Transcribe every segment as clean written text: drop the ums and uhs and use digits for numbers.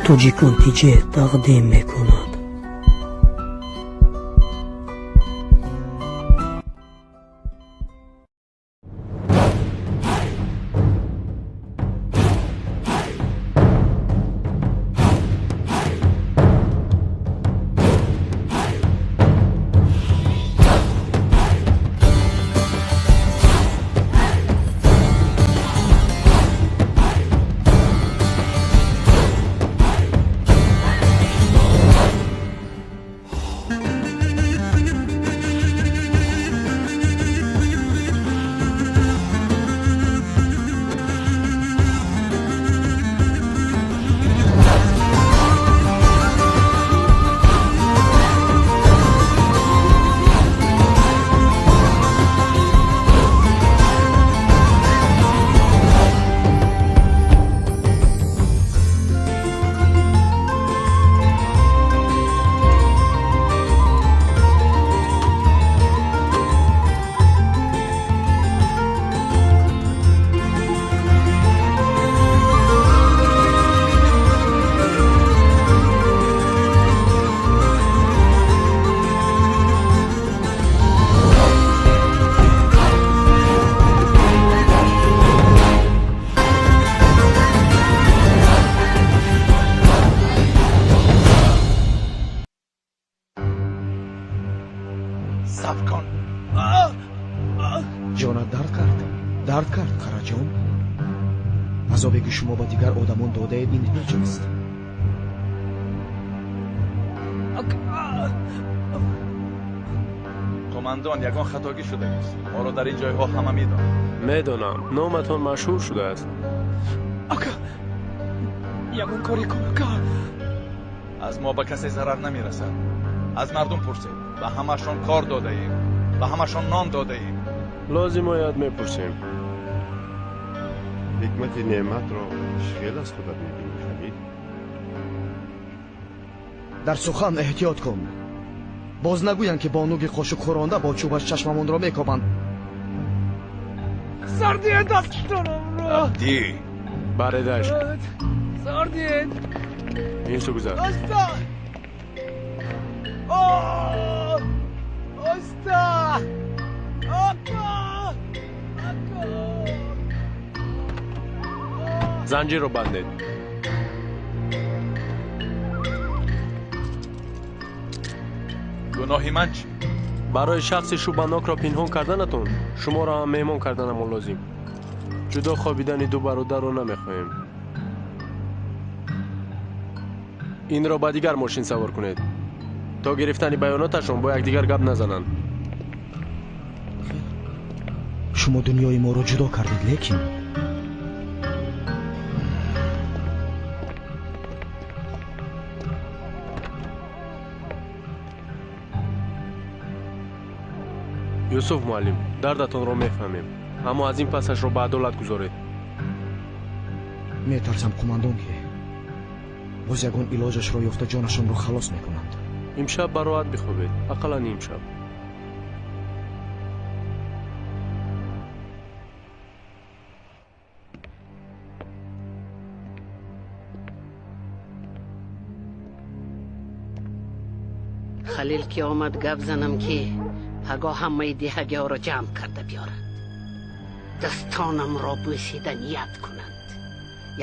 Тоҷикон ТҶ тақдим мекунад. Сабр кун. Ҷонат дард кард, дард кард, Қараҷон. Азобе ки шумо ба дигар одамон додаед, ин ҳеҷ аст. Қумандон, ягон хатогӣ шудагист. Моро дар ин ҷойҳо ҳама медонанд. Медонам, номатон машҳур шудааст. Ака, ягон коре кун, ака. Аз мо ба касе зарар намерасад. Аз мардум пурсед. Ба ҳамашон кор додаем, ба ҳамашон нон додаем. Лозим ояд, мепурсем. Ҳикмати неъматро хел аз худат мебинӣ, Халил. Дар сухан эҳтиёт кун. Боз нагӯянд, ки бонуги қошуқхӯронда бо чӯбаш чашмамонро мекобанд. Сардиед дастонамро. Абдӣ. Баредаш. Сардиед. Ин су гузар. Оста. Оста. Ака. Ака. Занҷирро бандед. Гуноҳи ман чӣ? Барои шахси шубҳанокро пинҳон карданатон шуморо ҳам меҳмон карданамон лозим. Ҷудо хобидани ду бародарро намехоҳем. Инро ба дигар мошин савор кунед. То гирифтани баёноташон бо якдигар гап назананд. Шумо дунёи моро ҷудо кардед, лекин Юсуф муаллим, дардатонро мефаҳмем, аммо аз ин пасашро ба адолат гузоред. Метарсам, қумандон, ки боз ягон илоҷашро ёфта ҷонашонро халос мекунанд. Имшаб бароат бихобед, ақаллан имшаб. Халил ки омад, гап занам, ки пагоҳ ҳамаи деҳагиҳоро ҷамъ карда биёрад. Дастонамро бӯсида ният кунанд.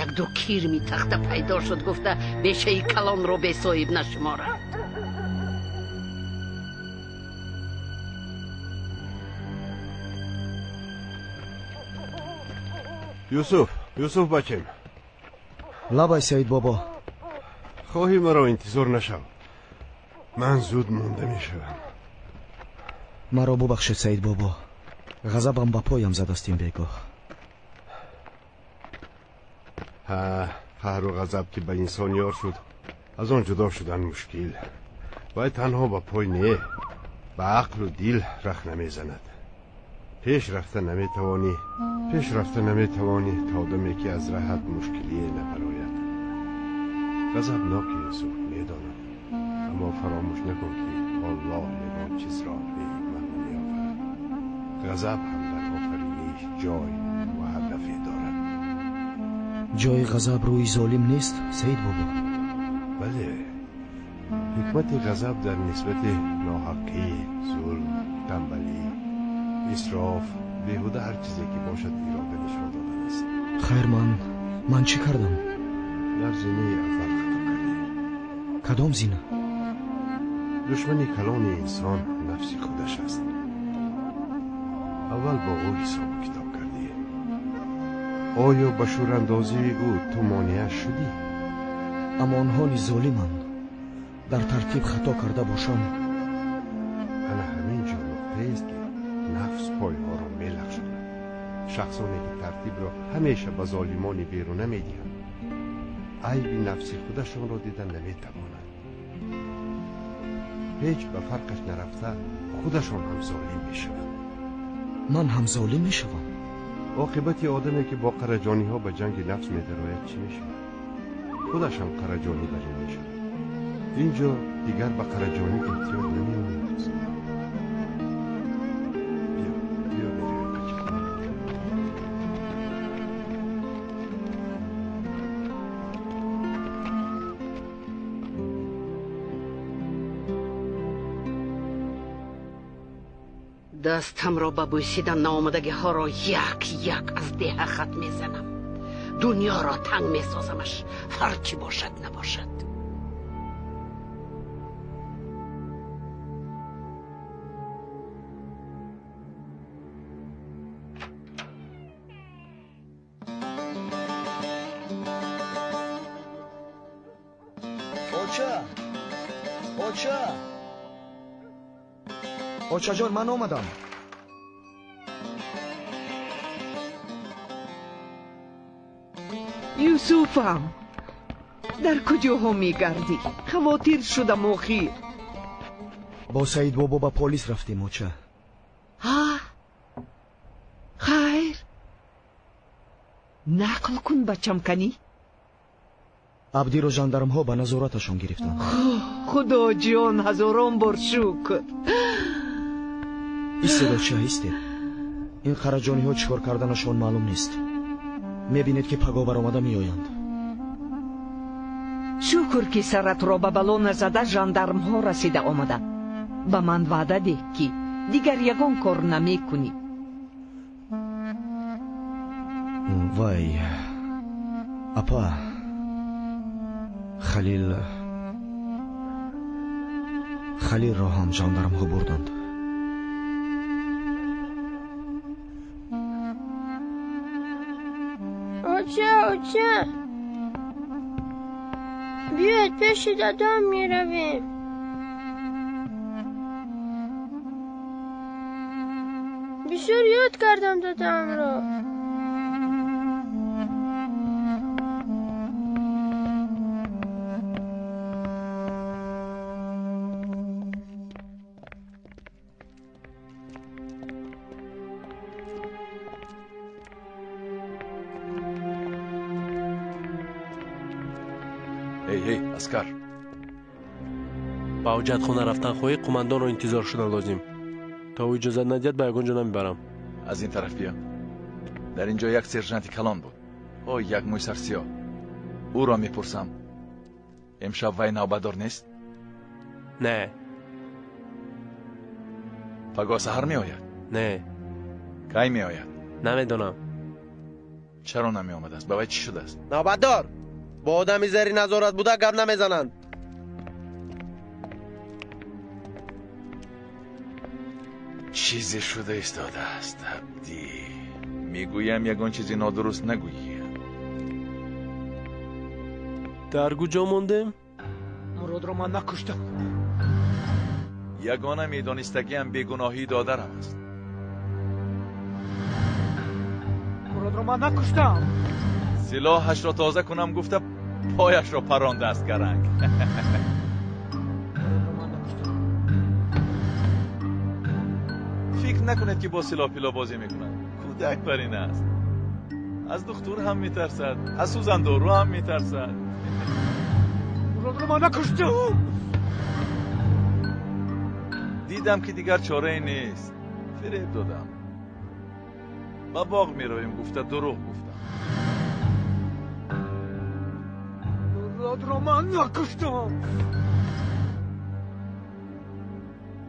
Як-ду кирми тахта пайдо шуд, гуфта бешаи калонро бесоҳиб нашуморанд. Юсуф, Юсуф бачем. Лабай, Саид бобо. Хоҳӣ маро интизор нашав. Ман зуд монда мешавам. Маро бубахшед, Саид бобо. Ғазабам ба поям задаст ин бегоҳ. Ҳа, қаҳру ғазаб ки ба инсон ёр шуд, аз он ҷудо шудан мушкил. Вай танҳо ба пой не, ба ақлу дил рах намезанад. Пеш рафта наметавонӣ, пеш рафта наметавонӣ то даме ки аз раҳат мушкилие набарояд. Ғазабноки Юсуф, медонам, аммо фаромӯш накун, ки Аллоҳ ягон чизро беҳикмат намеофарад. Ғазаб ҳам дар офариниш ҷой ва ҳадафе дорад. Ҷои ғазаб рӯи золим нест, Саид бобо. Бале, ҳикмати ғазаб дар нисбати ноҳаққӣ, зулм, танбалӣ, исроф, беҳуда ҳар чизе ки бошад ирода нишон додан аст. Хайр, ман чӣ кардам? Дар зинаи аввал хато кардӣ. Кадом зина? Душмани калони инсон нафси худаш аст. Аввал бо ӯ ҳисобу китоб кардӣ. Оё ба шӯрандозии ӯ ту монеа шудӣ? Аммо онҳо низ золиманд. Дар тартиб хато карда бошам. Ана ҳамин ҷо нуқтаест, ки нафс пойҳоро мелағжонад. Шахсоне ки тартибро ҳамеша ба золимони беруна медиҳанд, айби нафси худашонро дида наметавонанд. Ҳеҷ ба фарқаш нарафта худашон ҳам золим мешаванд. Ман ҳам золим мешавам? Оқибати одаме ки бо қараҷониҳо ба ҷанги нафс медарояд чӣ мешавад? Худаш ҳам қараҷонӣ барин мешавад. Ин ҷо дигар ба қараҷонӣ эҳтиёҷ намемонад. Биё, биё меравем бача. Дастамро ба бӯсидан наомадагиҳоро як як аз деҳа хат мезанам. Дунёро танг месозамаш, ҳар чӣ бошад набошад. Оча! Оча! Очаҷон, ман омадам. Юсуфам, дар куҷоҳо мегардӣ? Хавотир шудам охир. Бо Саид бобо ба полис рафтем, оча. Ҳа, хайр, нақл кун, бачам, канӣ. Абдиро жандармҳо ба назораташон гирифтанд. Худоҷон, ҳазорон бор шукр. Истед, оча, истед. Ин қараҷониҳо чӣ кор карданашон маълум нест. Мебинед, ки пагоҳ баромада меоянд. Шукр, ки саратро ба бало назада жандармҳо расида омаданд. Ба ман ваъда деҳ, ки дигар ягон кор намекунӣ. Вай, апа, Халилро ҳам жандармҳо бурданд. Оча, оча, биёед пеши дадам меравем. Бисёр ёд кардам дадамро. Эй, эй, аскар! Ба ҳоҷатхона рафтан хоҳӣ, қумандонро интизор шудан лозим. То ӯ иҷозат надиҳад, ба ягон ҷо намебарам. Аз ин тараф биё. Дар ин ҷо як сержанти калон буд. Ой, як мӯи сарсиёҳ. Ӯро мепурсам. Имшаб вай навбатдор нест? Не. Пагоҳ саҳар меояд? Не. Кай меояд? Намедонам. Чаро намеомадааст? Ба вай чӣ шудааст? Навбатдор! Бо одами зери назорат буда гап намезананд. Чизе шуда истодааст, Абдӣ. Мегӯям, ягон чизи нодуруст нагӯӣ. Дар куҷо мондем? Муродро ман накуштам. Ягона медонистагиам бегуноҳии додарам аст. Муродро ман накуштам. Силоҳашро тоза кунам гуфта пояшро парондааст гаранг. Фикр накунед, ки бо силоҳ-пило бозӣ мекунад. Кӯдак бар ин аст. Аз духтур ҳам метарсад, аз сӯзандору ҳам метарсад. Муродро ман накуштам. Дидам, ки дигар чорае нест. Фиреб додам. Ба боғ меравем гуфта дурӯғ гуфтам. Муродро ман накуштам.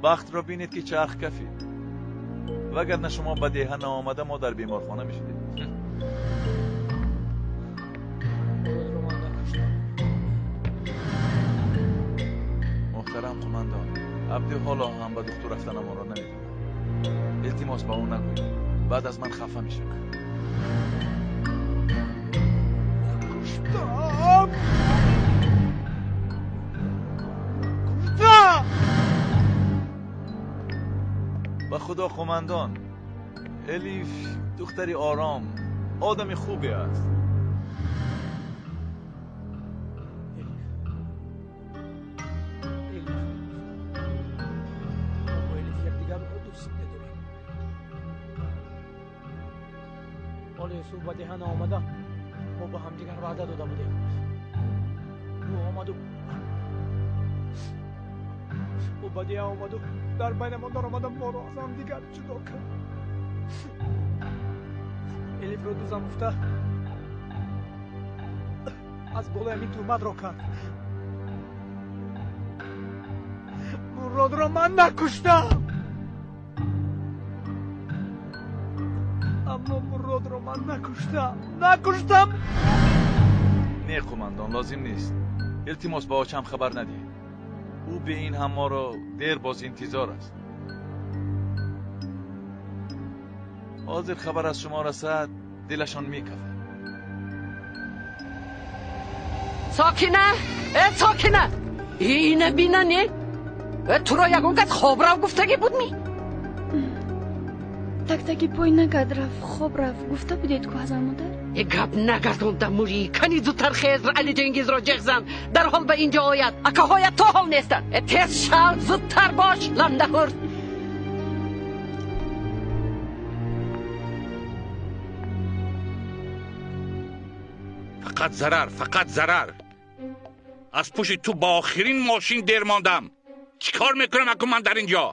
Бахтро бинед, ки чарх кафид. Вагарна шумо ба деҳа наомада, мо дар беморхона мешудем. Муродро ман накуштам. Муҳтарам қумандон, Абди ҳоло ҳам ба духтур рафтанамонро намедонад. Илтимос, ба ӯ нагӯед. Баъд аз ман хафа мешавад. Накуштам! Накуштам! Ба худо, қумандон, Элиф духтари ором, одами хубе аст. Элиф, мо бо Элиф якдигарро дӯст медорем. Ҳоло Юсуф ба деҳа наомада, мо ба ҳамдигар ваъда дода будем. Ӯ омаду ӯ ба деҳа омаду дар байнамон даромада моро аз ҳамдигар ҷудо кард. Элифро дузам гуфта аз болои ҳамин туҳматро кард. Муродро ман накуштам, аммо Муродро ман накуштам, накуштам. Не, қумандон, лозим нест. Илтимос, ба очам хабар надиҳед. Ӯ бе ин ҳам моро дер боз интизор аст. Ҳозир хабар аз шумо расад, дилашон мекафад. Сокина, э Сокина, ина бина, не туро ягон кас хобрав гуфтагӣ будми? Тактаки пой накард, рафт, хоб рафт гуфта будед ку, Ҳазал модар. Е, гап нагардонда мурӣ. Кани зудтар хез, Али Ҷенгизро ҷеғ зан, дарҳол ба инҷо ояд. Акаҳоят то ҳол нестанд. Э, тез шав, зудтар бош, ландахӯр. Фақат зарар, фақат зарар. Аз пушти ту ба охирин мошин дер мондам. Чӣ кор мекунам акун ман дар ин ҷо?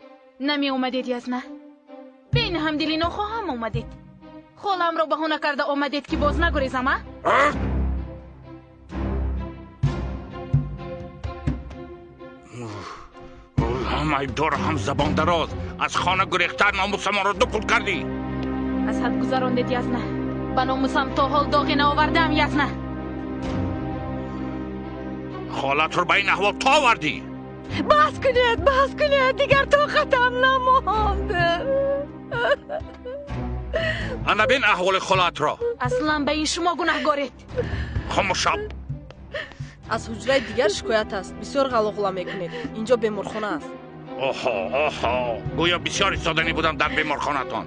Намеомадед, Язна. Бе ин ҳамдилӣ нохоҳам омадед. Холамро баҳона карда омадед, ки боз нагурезам, а? Ҳам айбдор, ҳам забондароз. Аз хона гурехта номусамонро ду пул кардӣ. Аз ҳад гузарондед, Язна. Ба номусам то ҳол доғе наовардаам, Язна. Холатро ба ин аҳвол то овардӣ. Бас кунед, бас кунед, дигар тоқатам намонд. Ана бин аҳволи холаатро. Аслан ба ин шумо гунаҳгоред. Хомӯш шав. Аз ҳуҷраи дигар шикоят аст, бисёр ғалоғула мекунед. Инҷо беморхона аст. Оҳо, оҳо, гӯё бисёр истоданӣ будам дар беморхонатон.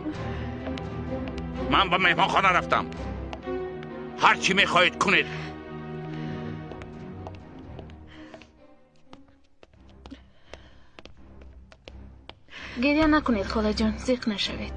Ман ба меҳмонхона рафтам. Ҳар чӣ мехоҳед кунед. Гиря накунед, холаҷон, зиқ нашавед.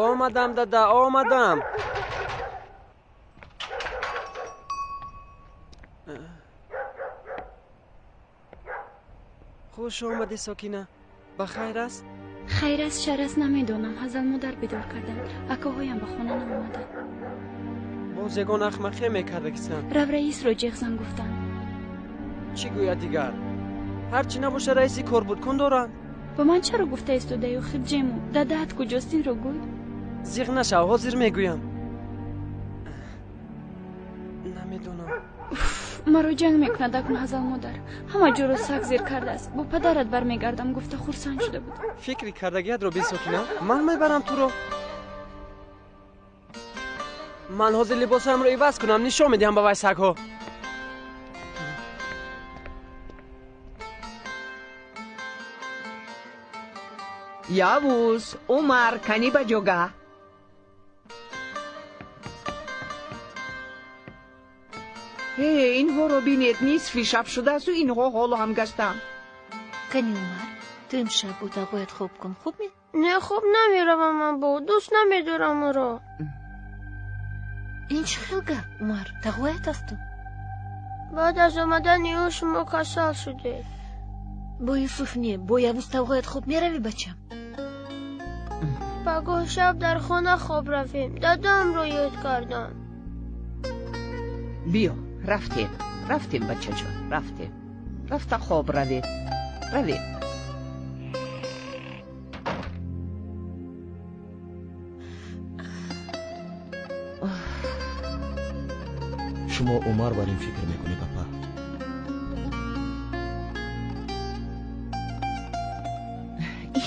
Омадам, дада, омадам. Хуш омадӣ, Сокина. Ба хайр аст? Хайр аст, шар аст, намедонам. Ҳазал модар бедор карданд. Акаҳоям ба хона наомаданд. Боз ягон ахмақе мекардагисан. Рав, раисро ҷеғ зан гуфтанд. Чӣ гӯяд дигар? Ҳарчи набоша, раиси корбудкун доранд. Ба ман чаро гуфта истодаӣ, охир, Ҷему? Дадаат куҷост, инро гӯй. Зиқ нашав, ҳозир мегӯям. Намедонам. Маро ҷанг мекунад акун Ҳазал модар. Ҳама ҷоро саг зер кардааст. Бо падарат бармегардам гуфта хурсанд шуда буд. Фикри кардагиятро бин, Сокина. Ман мебарам туро. Ман ҳозир либосҳоямро иваз кунам, нишон медиҳам ба вай сагҳо. Явуз, Умар, кани ба ҷога. Э, инҳоро бинед, нисфи шаб шудаасту инҳо ҳоло ҳам гаштаанд. Кани, Умар, ту имшаб бо тағоят хоб кун, хуб ме? Не, хоб намеравам, ман бо дӯст намедорам ӯро. Ин чӣ хел гап, Умар? Тағоят асту? Баъд аз омадани ӯ шумо касал шудед. Бо Юсуф не, бо Явуз тағоят хоб меравӣ, бачам? Пагоҳ шаб дар хона хоб рафтем. Дадамро ёд кардам. Биё, рафтем, рафтем, бачаҷон, рафтем. Рафта хоб равед, равед. Шумо Умар бар ин фикр мекунед, апа?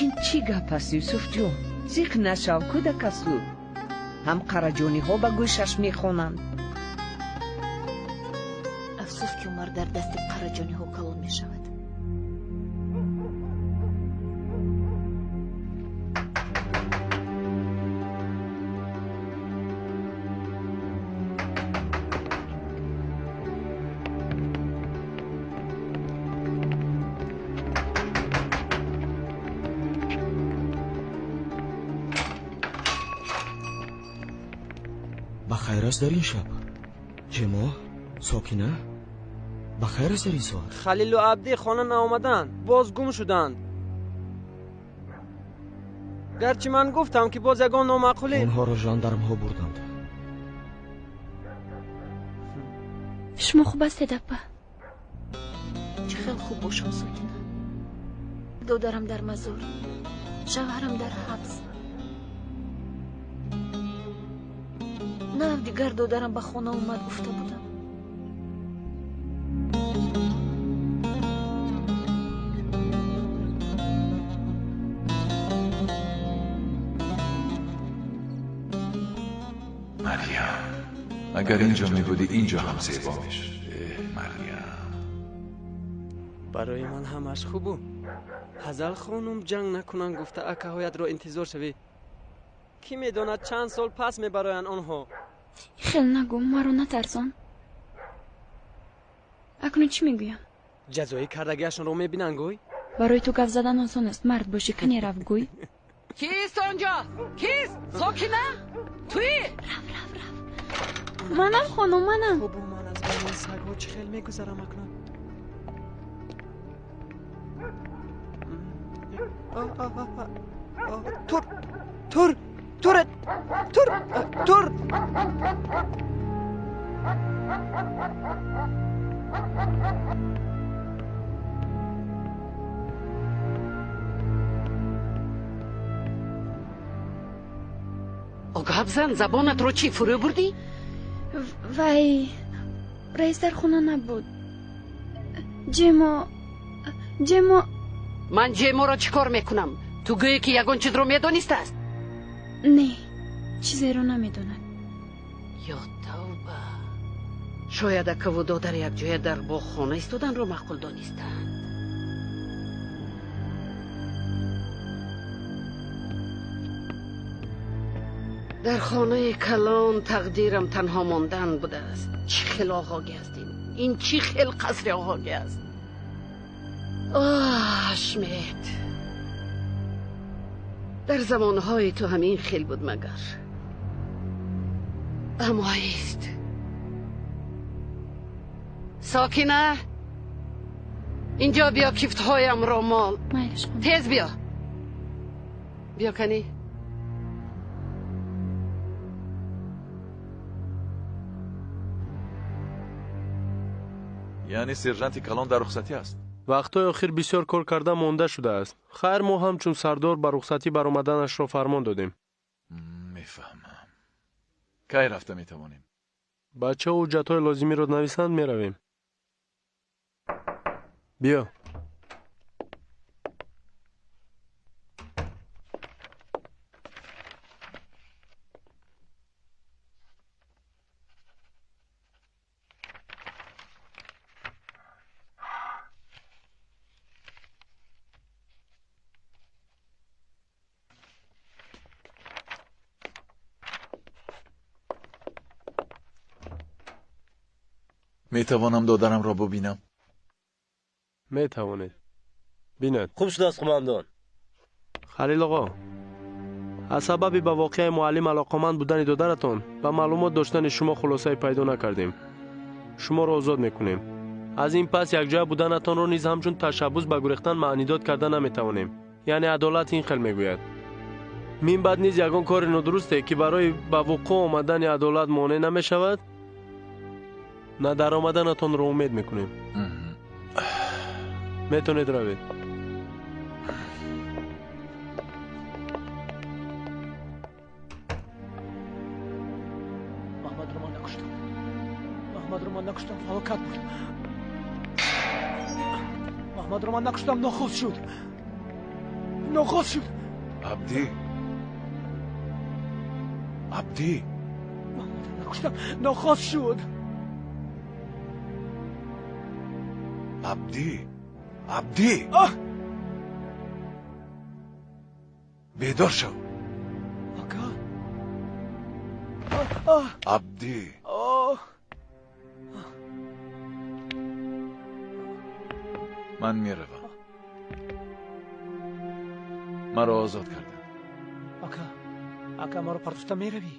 Ин чӣ гап аст, Юсуфҷон? Зиқ нашав, кӯдак асту. Ҳам қараҷониҳо ба гӯшаш мехонанд. Афсӯс, ки Умар дар дасти қараҷониҳо калон мешавад. Ба хайр аст дар ин шаб? Ҷемо, Сокина, ба хайр аст дар ин соат? Халилу Абдӣ хона наомаданд, боз гум шуданд. Гарчи ман гуфтам, ки боз ягон номаъқулӣ. Онҳоро жандармҳо бурданд. Шумо хуб ҳастед, апа? Чӣ хел хуб бошам, Сокина? Додарам дар мазор, шавҳарам дар ҳабс. Нав дигар додарам ба хона омад гуфта будам. Марьям, агар инҷо мебудӣ, инҷо ҳам зебо мешуд. Эҳ, Марьям. Барои ман ҳамаш хубу. Ҳазал хонум ҷанг накунанд гуфта акаҳоятро интизор шавӣ. Кӣ медонад чанд сол пас мебароянд онҳо? Хел нагӯ, маро натарсон. Акнун чӣ мегӯям? Ҷазои кардагиашонро мебинанд, гӯй? Барои ту гап задан осон аст, мард бошӣ, кане рав, гӯй. Кист онҷо? Кист? Сокина? Туӣ? Рав, рав, рав. Манам, хонум, манам. Хубу ман аз байни сагҳо чӣ хел мегузарам акнун? Тур, тур, тур, тур, тур. О, гап зан, забонатро чӣ фурӯ бурдӣ? Вай, раис дар хона набуд. Ҷемо, Ҷемо. Ман Ҷеморо чӣ кор мекунам? Ту гӯе ки ягон чизро медонистааст? Не, чизеро намедонад. Ё тавба! Шояд акаву додар якҷоя дар боғхона истоданро маъқул донистаанд. Дар хонаи калон тақдирам танҳо мондан будааст. Чӣ хел оғоги аст ин? Ин чӣ хел қасри оғоги аст? Оҳ, Ашмед! Дар замонҳои ту ҳамин хел буд магар? Аммо ист. Сокина, инҷо биё, кифтҳоямро мол. Тез биё. Биё кани. Яъне сержанти калон дар рухсатӣ аст? Вақтҳои охир бисёр кор карда монда шудааст. Хайр, мо ҳамчун сардор ба рухсатӣ баромаданашро фармон додем. Мефаҳмам. Кай рафта метавонем? Бачаҳо ҳуҷҷатҳои лозимиро нависанд, меравем. Биё. Метавонам додарамро бубинам? Метавонед. Бинед. Хуб шудааст, қумандон. Халил оғо, Аз сабаби ба воқеаи муаллим алоқаманд будани додаратон ба маълумот доштани шумо хулосае пайдо накардем. Шуморо озод мекунем. Аз ин пас якҷоя буданатонро низ ҳамчун ташаббус ба гурехтан маънидод карда наметавонем. Яъне адолат ин хел мегӯяд. Мин баъд низ ягон кори нодурусте, ки барои ба вуқӯъ омадани адолат монеъ намешавад, на дар омаданатонро умед мекунем. Метавонед равед. Маҳмадро ман накуштам. Маҳмадро ман накуштам, фалокат буд. Маҳмадро ман накуштам, нохост шуд. Нохост шуд. Абдӣ, Абдӣ, Маҳмадро накуштам, нохост шуд. Абдӣ, Абдӣ, бедор шав. Ака, Абдӣ. Ман меравам. Маро озод карданд. Ака, ака, маро партофта меравӣ?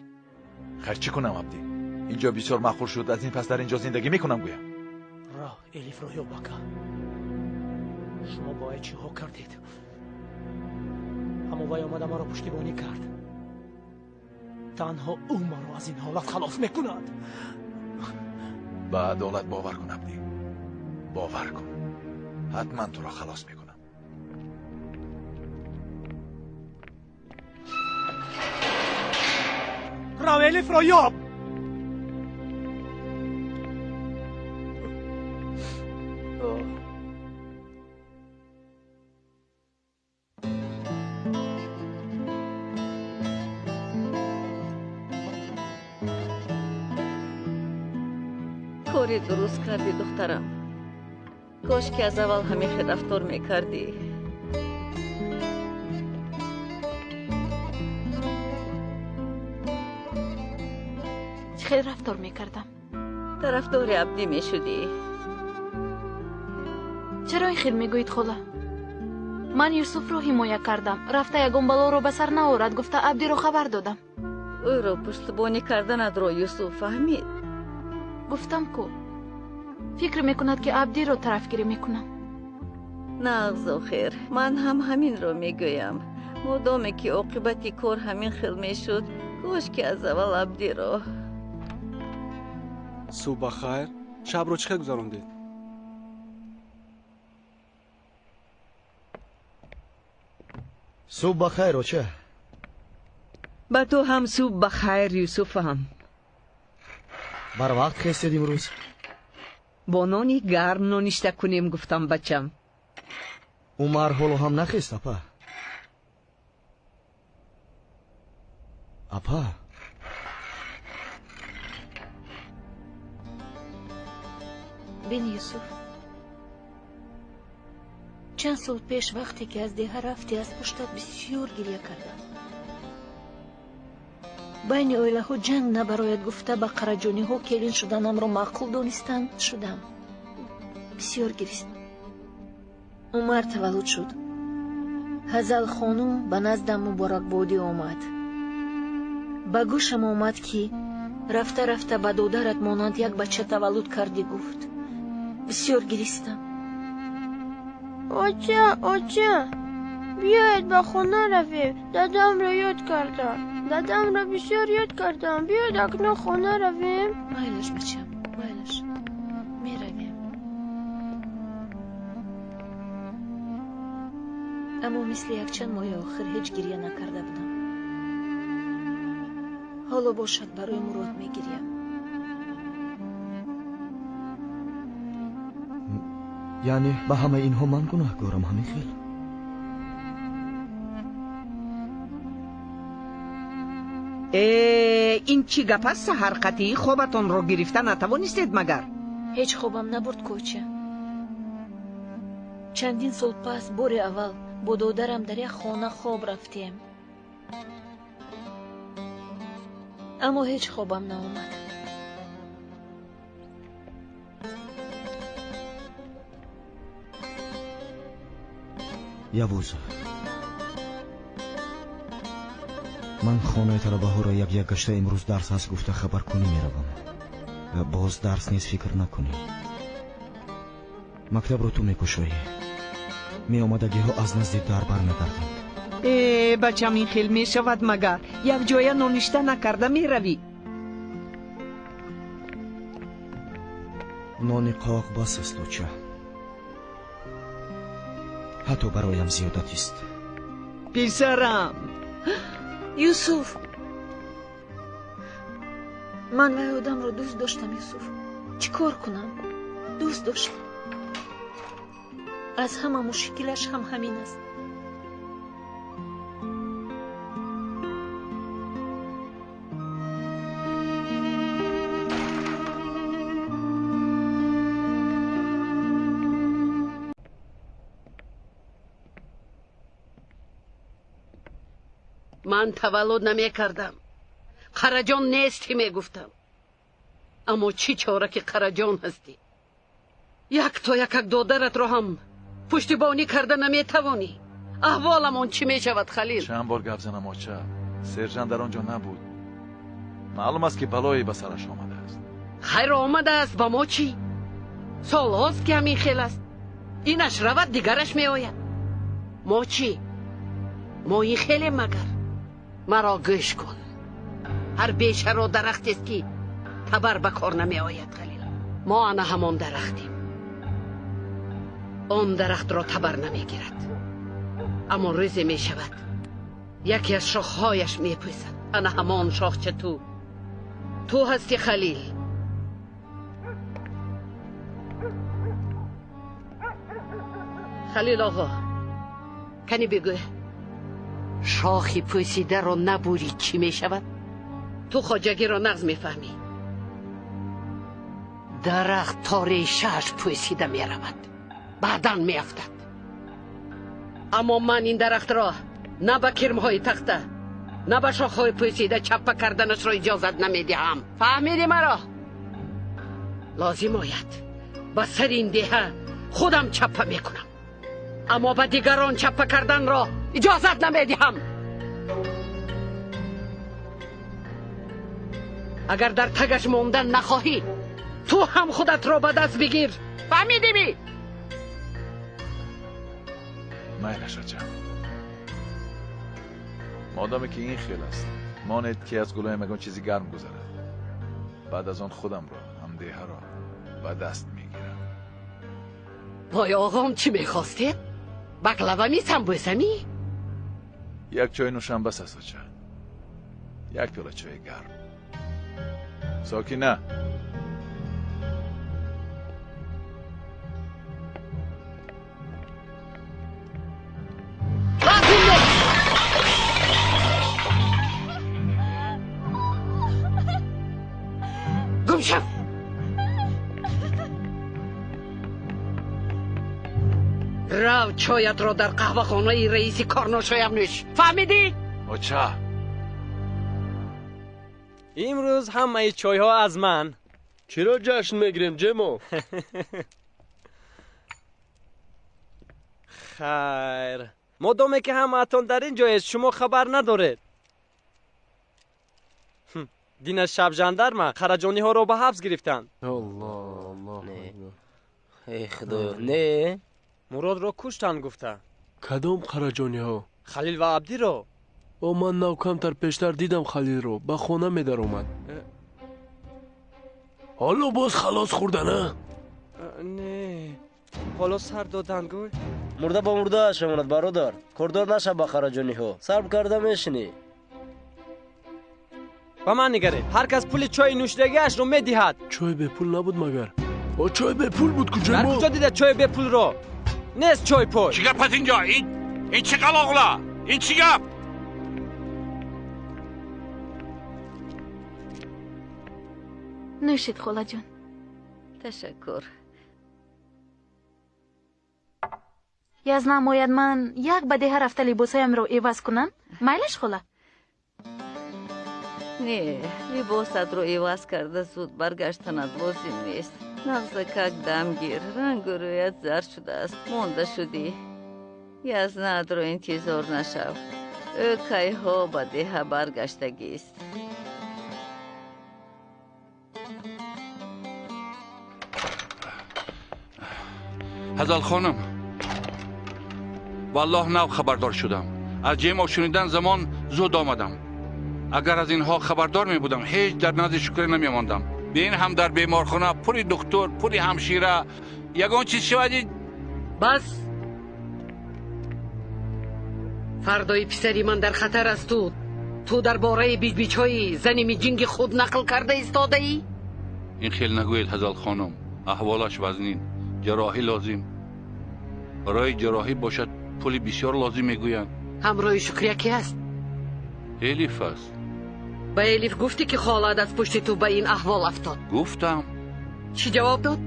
Хайр, чӣ кунам, Абдӣ? Инҷо бисёр маъқул шуд, аз ин пас дар инҷо зиндагӣ мекунам гӯям. Раҳ Элифро ёб, ака. Шумо бояд чиҳо кардед? Аммо вай омада маро пуштибонӣ кард. Танҳо ӯ маро аз ин ҳолат халос мекунад. Ба адолат бовар кун, Абдӣ. Бовар кун. Ҳатман туро халос мекунам. Рав Элифро ёб! Кори дуруст кардӣ, духтарам. Кош ки аз аввал ҳамин хел рафтор мекардӣ. Чӣ хел рафтор мекардам? Тарафдори Абдӣ мешудӣ. Чаро ин хел мегӯед, хола? Ман Юсуфро ҳимоя кардам. Рафта ягон балоро ба сар наорад, гуфта Абдиро хабар додам. Ӯро пуштибонӣ карданатро Юсуф фаҳмид. Гуфтам ку, фикр мекунад, ки Абдиро тарафгирӣ мекунам. Нағз, охир, ман ҳам ҳаминро мегӯям. Модоме ки оқибати кор ҳамин хел мешуд, кош ки аз аввал Абдиро. Субҳ ба хайр. Шабро чӣ хел гузарондед? Субҳ ба хайр, оча. Ба ту ҳам субҳ ба хайр, Юсуфам. Барвақт хестед имрӯз? Бо нони гарм ноништа кунем, гуфтам, бачам. Умар ҳоло ҳам нахест, апа? Апа, Бин, Юсуф, чанд сол пеш вақте ки аз деҳа рафтӣ, аз пуштат бисёр гиря кардам. Байни оилаҳо ҷанг набарояд гуфта, ба қараҷониҳо келин шуданамро маъқул донистан шудам. Бисёр гирист. Умар таваллуд шуд. Ҳазал хонум ба наздам муборакбодӣ омад. Ба гӯшам омад, ки рафта рафта ба додарат монанд як бача таваллуд кардӣ, гуфт. Бисёр гиристам. Оча, оча, биёед ба хона равем. Дадамро ёд кардам. Дадамро бисёр ёд кардам. Биёед акнун хона равем. Майлаш, бачам, майлаш, меравем. Аммо мисли якчанд моҳи охир ҳеҷ гиря накарда будам. Ҳоло бошад, барои Мурод мегирям. Яъне ба ҳамаи инҳо ман гунаҳкорам, ҳамин хел? Э, ин чӣ гап аст? Саҳар қатъӣ хобатонро гирифта натавонистед магар? Ҳеҷ хобам набурд, коча. Чандин сол пас бори аввал бо додарам дар як хона хоб рафтем, аммо ҳеҷ хобам наомад. Явуз, Ман хонаи талабаҳоро як-як гашта имрӯз дарс ҳаст гуфта хабаркунӣ меравам. Боз дарс нест, фикр накунӣ. Мактабро ту мекушоӣ. Меомадагиҳо аз назди дар бармегарданд. Э, бачам, ин хел мешавад магар? Якҷоя ноништа накарда меравӣ? Нони қоқ бас аст, оча. Ҳатто бароям зиёдатист. Писарам! Юсуф, ман вай одамро дӯст доштам, Юсуф. Чӣ кор кунам? Дӯст доштам. Аз ҳама мушкилаш ҳам ҳамин аст. Ман таваллуд намекардам, Қараҷон нестӣ мегуфтам. Аммо чӣ чора ки Қараҷон ҳастӣ. Як то якак додаратро ҳам пуштибонӣ карда наметавонӣ. Аҳволамон чӣ мешавад, Халил? Чанд бор гап занам, оча, сержант дар он ҷо набуд. Маълум аст, ки балое ба сараш омадааст. Хайр омадааст, ба мо чӣ? Солҳост, ки ҳамин хел аст. Инаш равад, дигараш меояд. Мо чӣ? Мо ин хелем магар? Маро гӯш кун. Ҳар бешаро дарахтест, ки табар ба кор намеояд, Халил. Мо ана ҳамон дарахтем. Он дарахтро табар намегирад. Аммо рӯзе мешавад, яке аз шохҳояш мепӯсад. Ана ҳамон шохча ту. Ту ҳастӣ, Халил. Халил оғо, кани бигӯ, шохи пӯсидаро набурӣ чӣ мешавад? Ту хоҷагиро нағз мефаҳмӣ. Дарахт то решааш пӯсида меравад, баъдан меафтад. Аммо ман ин дарахтро на ба кирмҳои тахта, на ба шохҳои пӯсида чаппа карданашро иҷозат намедиҳам. Фаҳмидӣ маро? Лозим ояд ба сари ин деҳа худам чаппа мекунам, аммо ба дигарон чаппа карданро иҷозат намедиҳам. Агар дар тагаш мондан нахоҳӣ, ту ҳам худатро ба даст бигир. Фаҳмидӣ ми? Майлаш, оча. Модоме ки ин хел аст, монед ки аз гулоям ягон чизи гарм гузарад. Баъд аз он худамро ҳам деҳаро ба даст мегирам. Вой оғом, чӣ мехостед? Баклавами, самбӯсами? Як чой нӯшам бас аст, оча. Як пиёла чои гарм. Сокина. Гум шав! Рав, чоятро дар қаҳвахонаи раиси корношоям нӯш. Фаҳмидӣ? Оча. Имрӯз ҳамаи чойҳо аз ман. Чиро ҷашн мегирем, Ҷемо? Хайр, модоме ки ҳамаатон дар ин ҷоест, шумо хабар надоред. Дина шаб жандарма Қараҷониҳоро ба ҳабс гирифтанд. Аллоҳ, Аллоҳ. Э худоё, не? Муродро куштанд гуфта. Кадом Қараҷониҳо? Халил ва Абдиро. О, ман нав камтар пештар дидам Халилро, ба хона медаромад. Ҳоло боз халос хӯрдана? Не, ҳоло сар доданд гӯй. Мурда ба мурдааш мемонад, бародар. Кордор нашав ба Қараҷониҳо. Сарб карда мешинӣ. Ба ман нигаред, ҳар кас пули чойи нӯшидагиашро медиҳад. Чой бепул набуд магар? О, чой бепул буд куҷо? Дар куҷо дида чойи бепулро? Нест чой пой. Чӣ гап аст инҷо? Ин чӣ қалоғла? Ин чӣ гап? Нӯшед, холаҷон. Ташаккур. Язнам ояд, ман як ба деҳа рафта либосҳоямро иваз кунам? Майлаш, хола? Не, либосатро иваз карда зуд баргаштанат лозим нест. Нағзакак дам гир, рангу рӯят зард шудааст, монда шудӣ. Язнаатро интизор нашав. Ӯ кайҳо ба деҳа баргаштагист. Ҳазал хонум, валлоҳ нав хабардор шудам. Аз ҷемо шунидан замон зуд омадам. Агар аз инҳо хабардор мебудам, ҳеҷ дар назди Шукрия намемондам. Бин ҳам дар беморхона пури духтур, пури ҳамшира, ягон чиз шавад. Бас, фардои писари ман дар хатар аст. Ту дар бораи биҷбиҷҳои зани миҷинги худ нақл карда истодаӣ? Ин хел нагӯед, Ҳазал хонум, аҳволаш вазнин, ҷарроҳӣ лозим. Барои ҷарроҳӣ бошад пули бисёр лозим мегӯянд. Ҳамроҳи Шукрия ки аст? Элиф аст. Ба Элиф гуфтӣ ки холаат аз пушти ту ба ин аҳвол афтод? Гуфтам. Чӣ ҷавоб дод?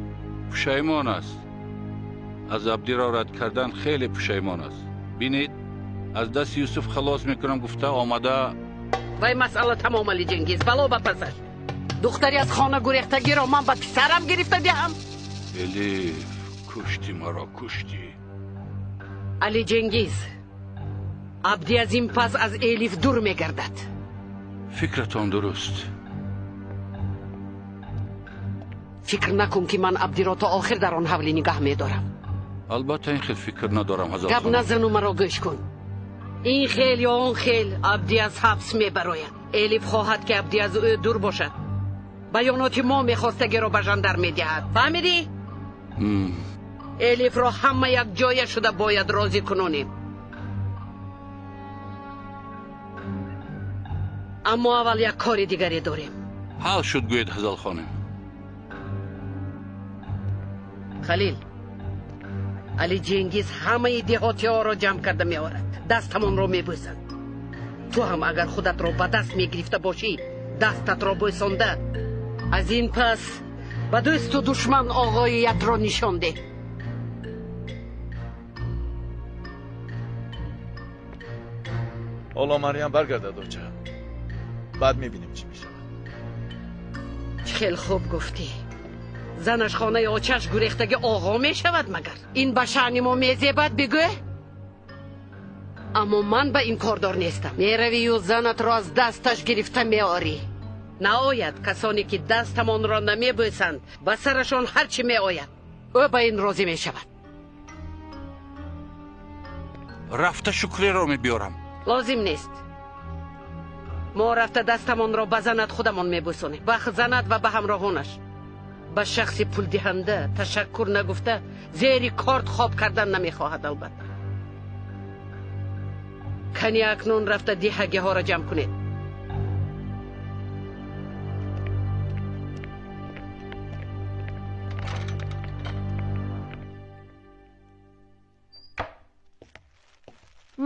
Пушаймон аст. Аз Абдиро рад кардан хеле пушаймон аст. Бинед, аз дасти Юсуф халос мекунам гуфта омада. Вай масъала тамом, Али Ҷенгиз, бало ба пасаш. Духтари аз хона гурехтагиро ман ба писарам гирифта диҳам? Элиф, кушти маро, кушти. Али Ҷенгиз, Абди аз ин пас аз Элиф дур мегардад. Фикратон дуруст. Фикр накун ки ман Абдиро то охир дар он ҳавлӣ нигаҳ медорам. Албатта ин хел фикр надорам, Ҳазал Гап хонум. Назану маро гӯш кун. Ин хел ё он хел Абди аз ҳабс мебарояд. Элиф хоҳад ки Абди аз ӯ дур бошад. Баёноти мо мехостагиро ба жандар медиҳад. Фаҳмидӣ? Элифро ҳама якҷоя шуда бояд розӣ кунонем. Аммо аввал як кори дигаре дорем. Ҳал шуд, гӯед, Ҳазал хонум. Халил, Али Ҷенгиз ҳамаи деҳотиҳоро ҷамъ карда меорад. Дастамонро мебӯсанд. Ту ҳам агар худатро ба даст мегирифта бошӣ, дастатро бӯсонда, аз ин пас ба дӯсту душман оғоиятро нишон деҳ. Ҳоло Марьям баргардад, оча. Баъд мебинем чӣ мешавад. Чӣ хел хуб гуфтӣ. Занаш хонаи очаш гурехтагӣ оғо мешавад магар? Ин ба шаъни мо мезебад, бигӯ? Аммо ман ба ин кордор нестам. Меравию занатро аз дасташ гирифта меорӣ. Наояд касоне ки дастамонро намебӯсанд, ба сарашон ҳар чӣ меояд. Ӯ ба ин розӣ мешавад. Рафта Шукриро мебиёрам. Лозим нест. Мо рафта дастамонро ба занат худамон мебӯсонем. Ба занат ва ба ҳамроҳонаш. Ба шахси пулдиҳанда ташаккур нагуфта зери корт хоб кардан намехоҳад албатта. Кани акнун рафта диҳагиҳоро ҷамъ кунед.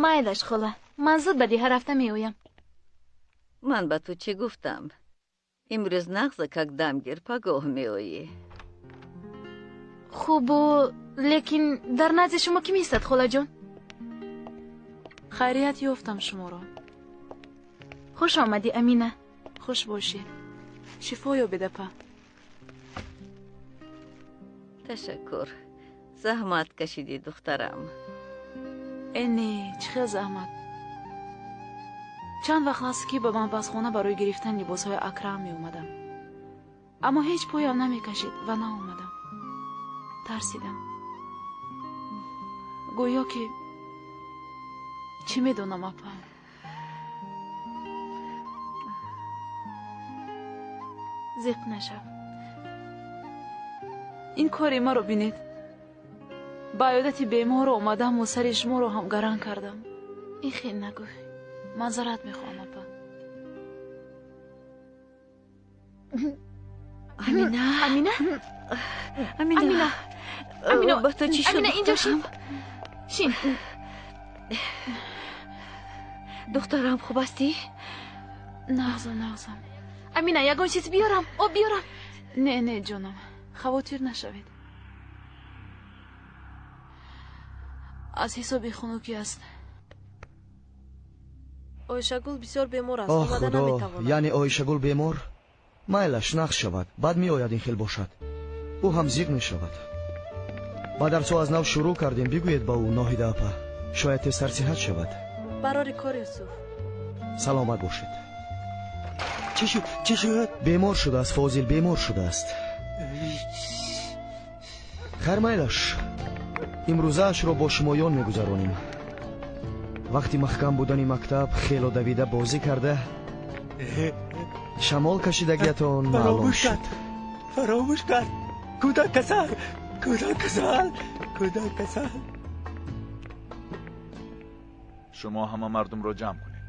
Майлаш, хола, ман зуд ба диҳа рафта меоям. Ман ба ту чӣ гуфтам? Имрӯз нағза как дамгир, пагоҳ меоӣ. Хубу, лекин дар назди шумо кӣ меистад, холаҷон? Хайрият ёфтам шуморо. Хуш омадӣ, Амина. Хуш бошӣ. Шифо ёбед, апа. Ташаккур. Заҳмат кашидӣ, духтарам. Э не, чӣ хел заҳмат. Чанд вақт аст ки ба манбазхона барои гирифтани либосҳои Акрам меомадам. Аммо ҳеҷ поям намекашид ва наомадам. Тарсидам. Гӯё ки чӣ медонам, апа. Зиқ нашав. Ин кори маро бинед. Ба аёдати беморро омадаму сари шуморо ҳам гаран кардам. Ин хел нагӯй. Маъзарат мехоҳам, апа. Амина. Амина? Амина. Амина. Амина, ба ту чӣ шуд? Амина, инҷо шин. Шин. Духтарам, хуб ҳастӣ? Нағзам, нағзам. Амина, ягон чиз биёрам? Об биёрам? Не, не, ҷонам, хавотир нашавед. Аз ҳисоби хунукӣ аст. Оишагул бисёр бемор аст. Оҳ омада худо, наметавонад. Яъне Оишагул бемор? Майлаш нағз шавад, баъд меояд ин хел бошад. Ӯ ҳам зиқ мешавад. Ба дарсҳо аз нав шурӯъ кардем, бигӯед ба ӯ, Ноҳида апа. Шояд тезтар сиҳат шавад. Барори кор, Юсуф. Саломат бошед. Чӣ шуд? Чӣ шуд? Бемор шудааст, Фозил бемор шудааст. Хайр, майлаш. Имрӯзаашро бо шумоён мегузаронем. Вақти маҳкам будани мактаб хело давида бозӣ карда, шамол кашидагиятон маълум шуд. Фаромӯш кард. Кӯдак касал, кӯдак касал, кӯдак касал. Шумо ҳама мардумро ҷамъ кунед.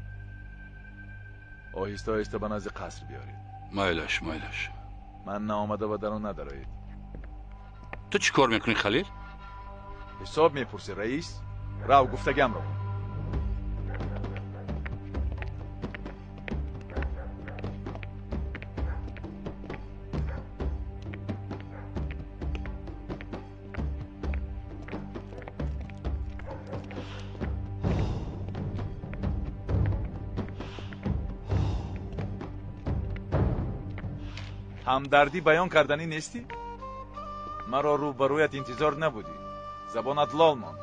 Оҳиста оҳиста ба назди қаср биёред. Майлаш, майлаш. Ман наомада ба дарун надароед. Ту чӣ кор мекунӣ, Халил? Ҳисоб мепурсӣ, раис? Рав, гуфтагиамро кун. Ҳамдардӣ баён карданӣ нестӣ? Маро рӯ ба рӯят интизор набудӣ. Забонат лол монд.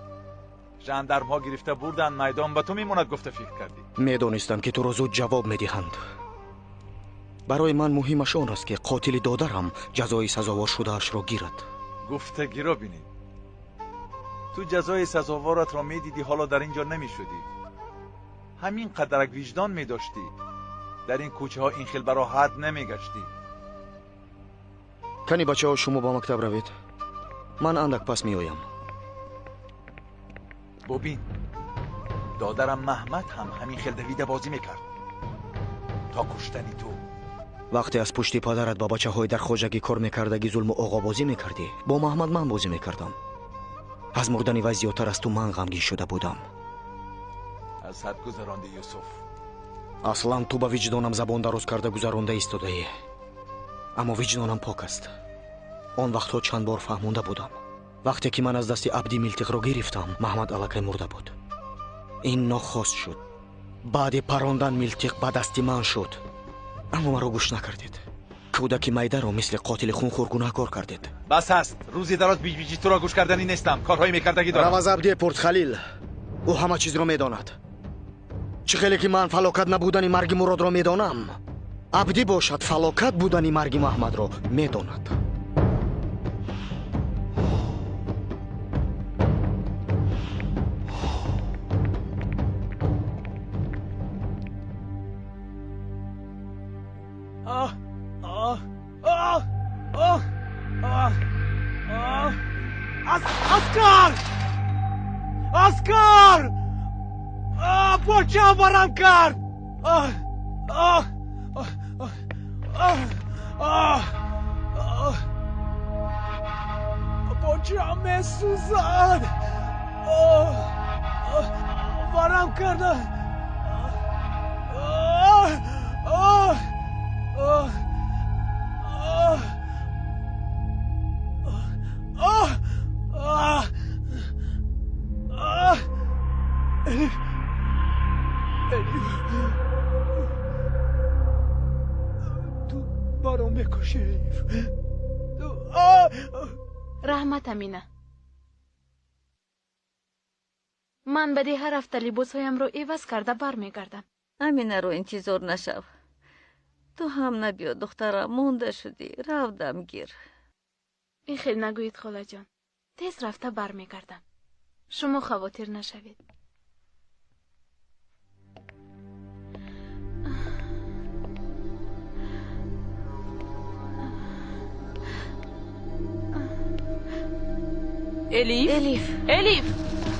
Жандармҳо гирифта бурданд, майдон ба ту мемонад гуфта фикр кардӣ. Медонистам, ки туро зуд ҷавоб медиҳанд. Барои ман муҳимаш он аст, ки қотили додарам ҷазои сазовор шудаашро гирад. Гуфтагиро бинед. Ту ҷазои сазоворатро медидӣ, ҳоло дар ин ҷо намешудӣ. Ҳамин қадарак виҷдон медоштӣ. Дар ин кӯчаҳо ин хел бароҳат намегаштӣ. Кани бачаҳо, шумо ба мактаб равед. Ман андак пас меоям. Бубин, додарам Маҳмад ҳам ҳамин хел давида бозӣ мекард. То куштани ту. Вақте аз пушти падарат ба бачаҳои дар хоҷагӣ кор мекардагӣ зулму оғобозӣ мекардӣ, бо Маҳмад ман бозӣ мекардам. Аз мурдани вай зиёдтар аз ту ман ғамгин шуда будам. Аз ҳад гузаронди, Юсуф. Аслан ту ба виҷдонам забон дароз карда гузаронда истодаӣ. Аммо виҷдонам пок аст. Он вақтҳо чанд бор фаҳмонда будам. Вақте ки ман аз дасти Абди милтиқро гирифтам, Маҳмад аллакай мурда буд. Ин нохост шуд. Баъди парондан милтиқ ба дасти ман шуд. Аммо маро гӯш накардед. Кӯдаки майдаро мисли қотили хунхӯр гунаҳкор кардед. Бас аст. Рӯзи дароз биҷбиҷи туро гӯш карданӣ нестам. Корҳои мекардагӣ дорам. Рав аз Абдие пурс, Халил. Ӯ ҳама чизро медонад. Чӣ хеле ки ман фалокат набудани марги Муродро медонам, Абдӣ бошад фалокат будани марги Маҳмадро медонад. Аскар! Аскар! Почам барам кард! Почам месӯзад! Барам карда! Элиф! Элиф! Ту маро мекушӣ, Элиф. Раҳмат, Амина. Ман ба деҳа рафта либосҳоямро иваз карда бармегардам. Аминаро интизор нашав. Ту ҳам набиё, духтарам, монда шудӣ. Рав дамгир. Ин хел нагӯед, холаҷон. Тез рафта бармегардам. Шумо хавотир нашавед. Элиф! Элиф! Элиф!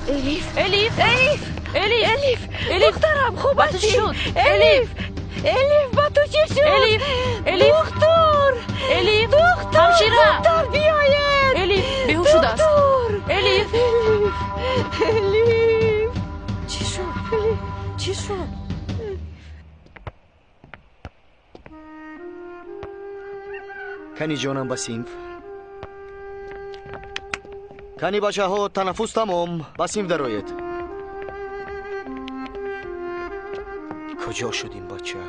Элиф! Элиф! Элиф! Элиф! Элиф! Элиф! Духтарам, хуб Ба ту ҳастӣ? чӣ шуд? Элиф! Элиф, ба ту чӣ шуд? Элиф! Элиф! Духтур! Элиф! Духтур! Ҳамшира! Зудтар биёед! Элиф беҳуш шудааст. Духтур! Элиф! Элиф! Элиф! Чӣ шуд? Элиф! Чӣ шуд? Кани ҷонам ба синф. Кани бачаҳо, танаффус тамом. Ба синф дароед. Куҷо шуд ин бача?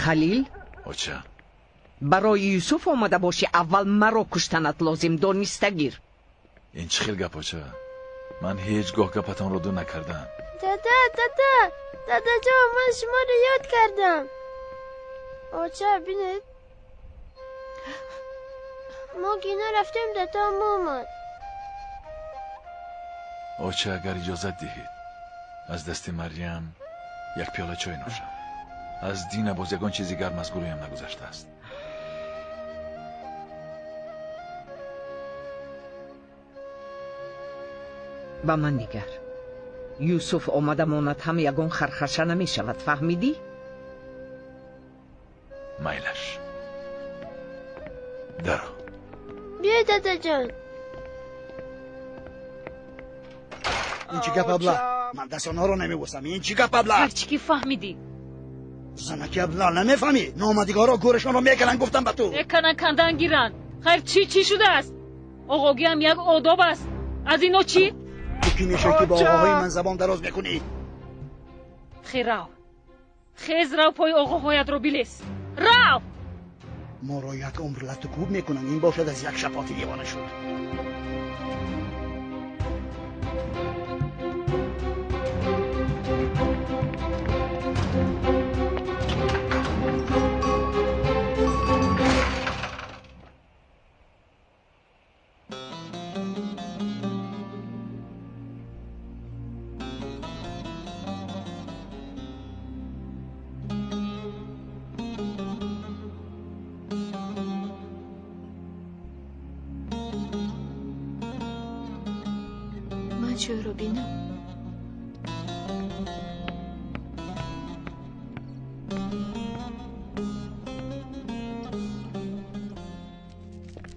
Халил? Оча. Барои Юсуф омада бошӣ, аввал маро куштанат лозим, дониста гир. Ин чӣ хел гап, оча? Ман ҳеҷ гоҳ гапатонро ду накардам. Дада, дада, дадаҷон, ман шуморо ёд кардам. Оча, бинед. Мо кино рафтем, дадам омад. Оча, агар иҷозат диҳед, аз дасти Марьям як пиёла чой нӯшам. Аз дина боз ягон чизи гарм аз гурӯям нагузаштааст. Ба ман нигар. Юсуф омада монад ҳам ягон хархаша намешавад, фаҳмидӣ? Майлаш. Даро. Биё, дадаҷон. Ин чӣ гап, абла? Ман дасти онҳоро намебӯсам. Ин чӣ гап, абла? Ҳарчи ки фаҳмидӣ. Занаки абла, намефаҳмӣ? Номадигарҳо гӯрашонро мекунанд, гуфтам ба ту. Мекунанд, кандан гиранд. Хайр, чӣ чӣ шудааст? Оғогиам як одоб аст. Аз ино чӣ? Ту кӣ мешавӣ, ки бо оғоҳои ман забон дароз мекунӣ? Хез рав. Хез рав, пои оғоҳоятро билес. Рав! Моро як умр латту кӯб мекунанд. Ин бошад аз як шапоти девона шуд. Ман чойро бинам.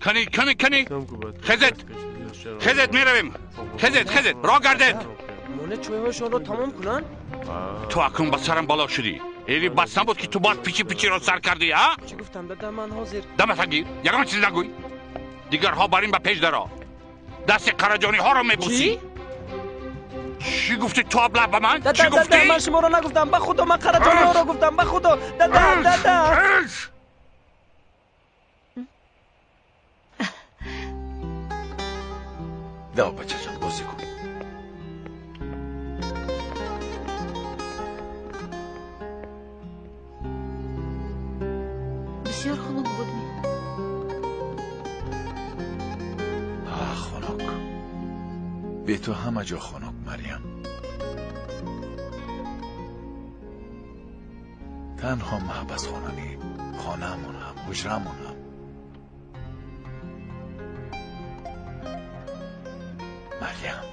Кани, кани, кани! Хезед! Хезед, меравем! Хезед, хезед, роҳ гардед! Моне чойҳояшонро тамом кунанд? Ту акнун ба сарам бало шудӣ. Эли бас набуд, ки ту боз пичи пичиро сар кардӣ, а? Чӣ гуфтам, дада, ман ҳозир. Дамата гир, ягон чиз нагӯй. Дигарҳо бар ин ба пеш даро. Дасти қараҷониҳоро мебӯсӣ? Чӣ гуфтӣ ту, абла, ба ман? Чӣ гуфтӣ? Ман шуморо нагуфтам, ба худо, ман қараҷониҳоро гуфтам, ба худо, дада, дада. Даво, бачаҷон, бозӣ кун. Бисёр хунук буд ми? Хунук. Бе ту ҳама ҷо хунук, Марьям. Танҳо маҳбасхона не, хонаамон ҳам, ҳуҷраамон ҳам. Марьям.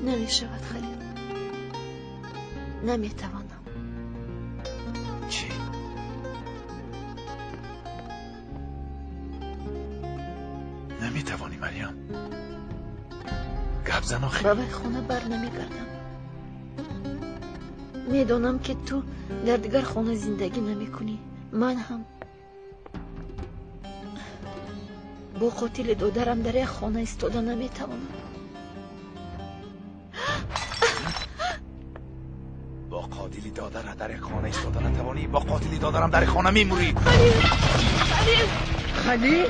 Намешавад, Халил. Наметавонам. Чӣ? Наметавонӣ, Марьям? Гап зан охир. Ба вай хона бар намегардам. Медонам, ки ту дар дигар хона зиндагӣ намекунӣ. Ман ҳам бо қотили додарам дар як хона истода наметавонам. Бо қотили додарат дар як хона истода натавонӣ, бо қотили додарам дар як хона мемурӣ. Халил! Халил!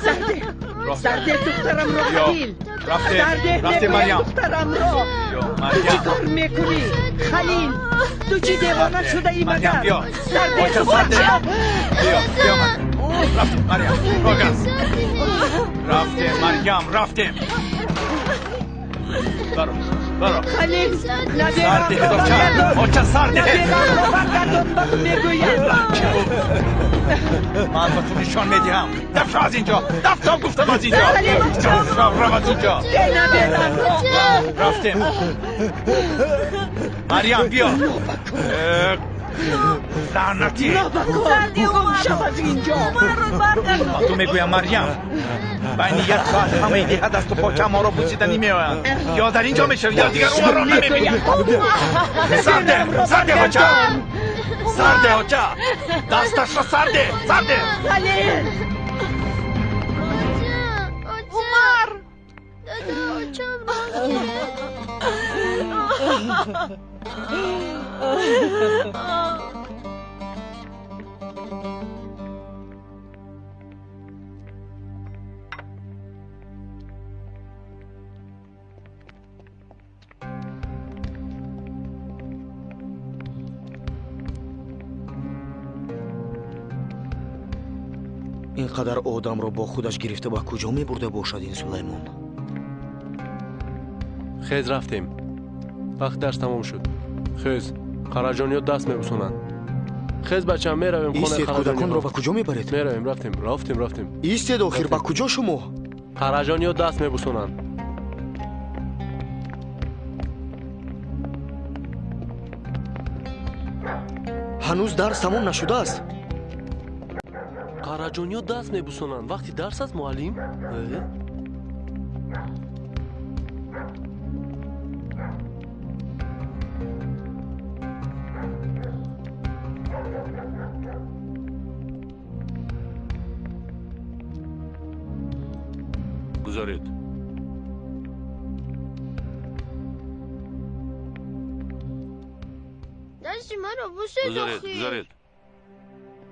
Сарде! Сарде, духтарамро, Халил! Рафтем, рафтем, Марьям. Духтарамро! Ту чӣ кор мекунӣ? Халил! Ту чӣ девона шудаӣ магар? Сарде, сарде! Биё, биё, рафтем, Марьям, рогаз. Рафтем, Марьям, рафтем. Баро, баро. Халил, сарде, оча, оча, сарде. Наберамро баргардон, ба ту мегӯям. Ман ба ту нишон медиҳам. Дафшо аз инҷо, дафто гуфтам аз инҷо. Рав аз инҷо. Рафтем. Марьям, биё. Лаънатӣ. Шав аз инҷо. Ба ту мегӯям, Марьям, байни як соат ҳамаи деҳа дасту поча моро бусиданӣ меоянд. Ё дар инҷо мешавӣ, ё дигар умарро намебинӣ. Сарде, сарде, оча. Сарде, оча. Дасташро сарде, сарде. Халил! Умар! Дада, очам. Ин қадар одамро бо худаш гирифта ба куҷо мебурда бошад ин Сулаймон? Хез, рафтем. Вақт дарс тамом шуд. Хез, Қараҷониҳо даст мебусонанд. Хез, бачам, меравем хонаи Истед, Қараҷониҳо. кӯдаконро ба куҷо мебаред? Меравем, рафтем, рафтем, рафтем. Истед, охир, ба куҷо шумо? Қараҷониҳо даст мебусонанд. Ҳанӯз дарс тамом нашудааст. Қараҷониҳо даст мебусонанд. Вақти дарс аст, муаллим? Гузаред. Дасти маро бусед. Гузаред. Охир. Гузаред,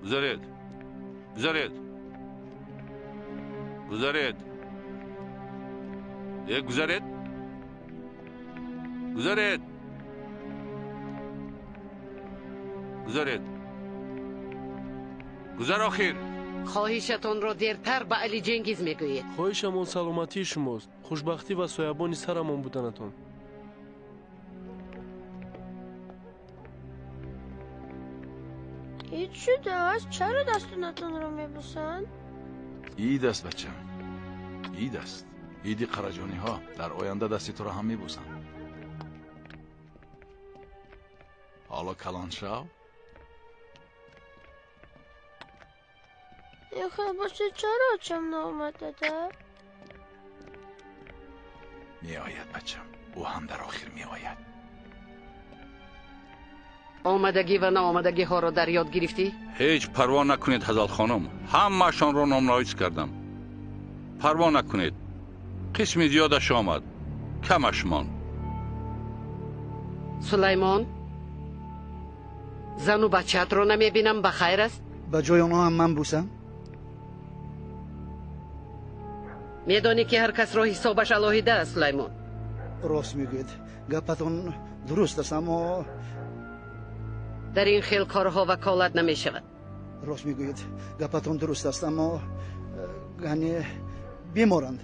гузаред, гузаред, гузаред, е, гузаред, гузаред, гузаред, гузар, охир. Хоҳишатонро дертар ба Али Ҷенгиз мегӯед. Хоҳишамон саломатии шумост, хушбахтӣ ва соябони сарамон буданатон. Ид шудааст, чаро дастонатонро мебусанд? Ид аст, бачам, ид аст, иди Қараҷониҳо. Дар оянда дасти туро ҳам мебусанд. Ҳоло калон шав. Ихел бошед, чаро очам наомад, дада? Меояд, бачам, ӯ ҳам дар охир меояд. Омадагӣ ва наомадагиҳоро дар ёд гирифтӣ? Ҳеҷ парво накунед, Ҳазал хонум, ҳамаашонро номнавис кардам. Парво накунед, қисми зиёдаш омад, камаш монд. Сулаймон, зану бачаатро намебинам, ба хайр аст? Ба ҷои онҳо ҳам ман бусам? Медонӣ, ки ҳар касро ҳисобаш алоҳида аст, Сулаймон. Рост мегӯед, гапатон дуруст аст, аммо Дар ин хел корҳо ваколат намешавад. Рост мегӯед, гапатон дуруст аст, аммо яъне беморанд,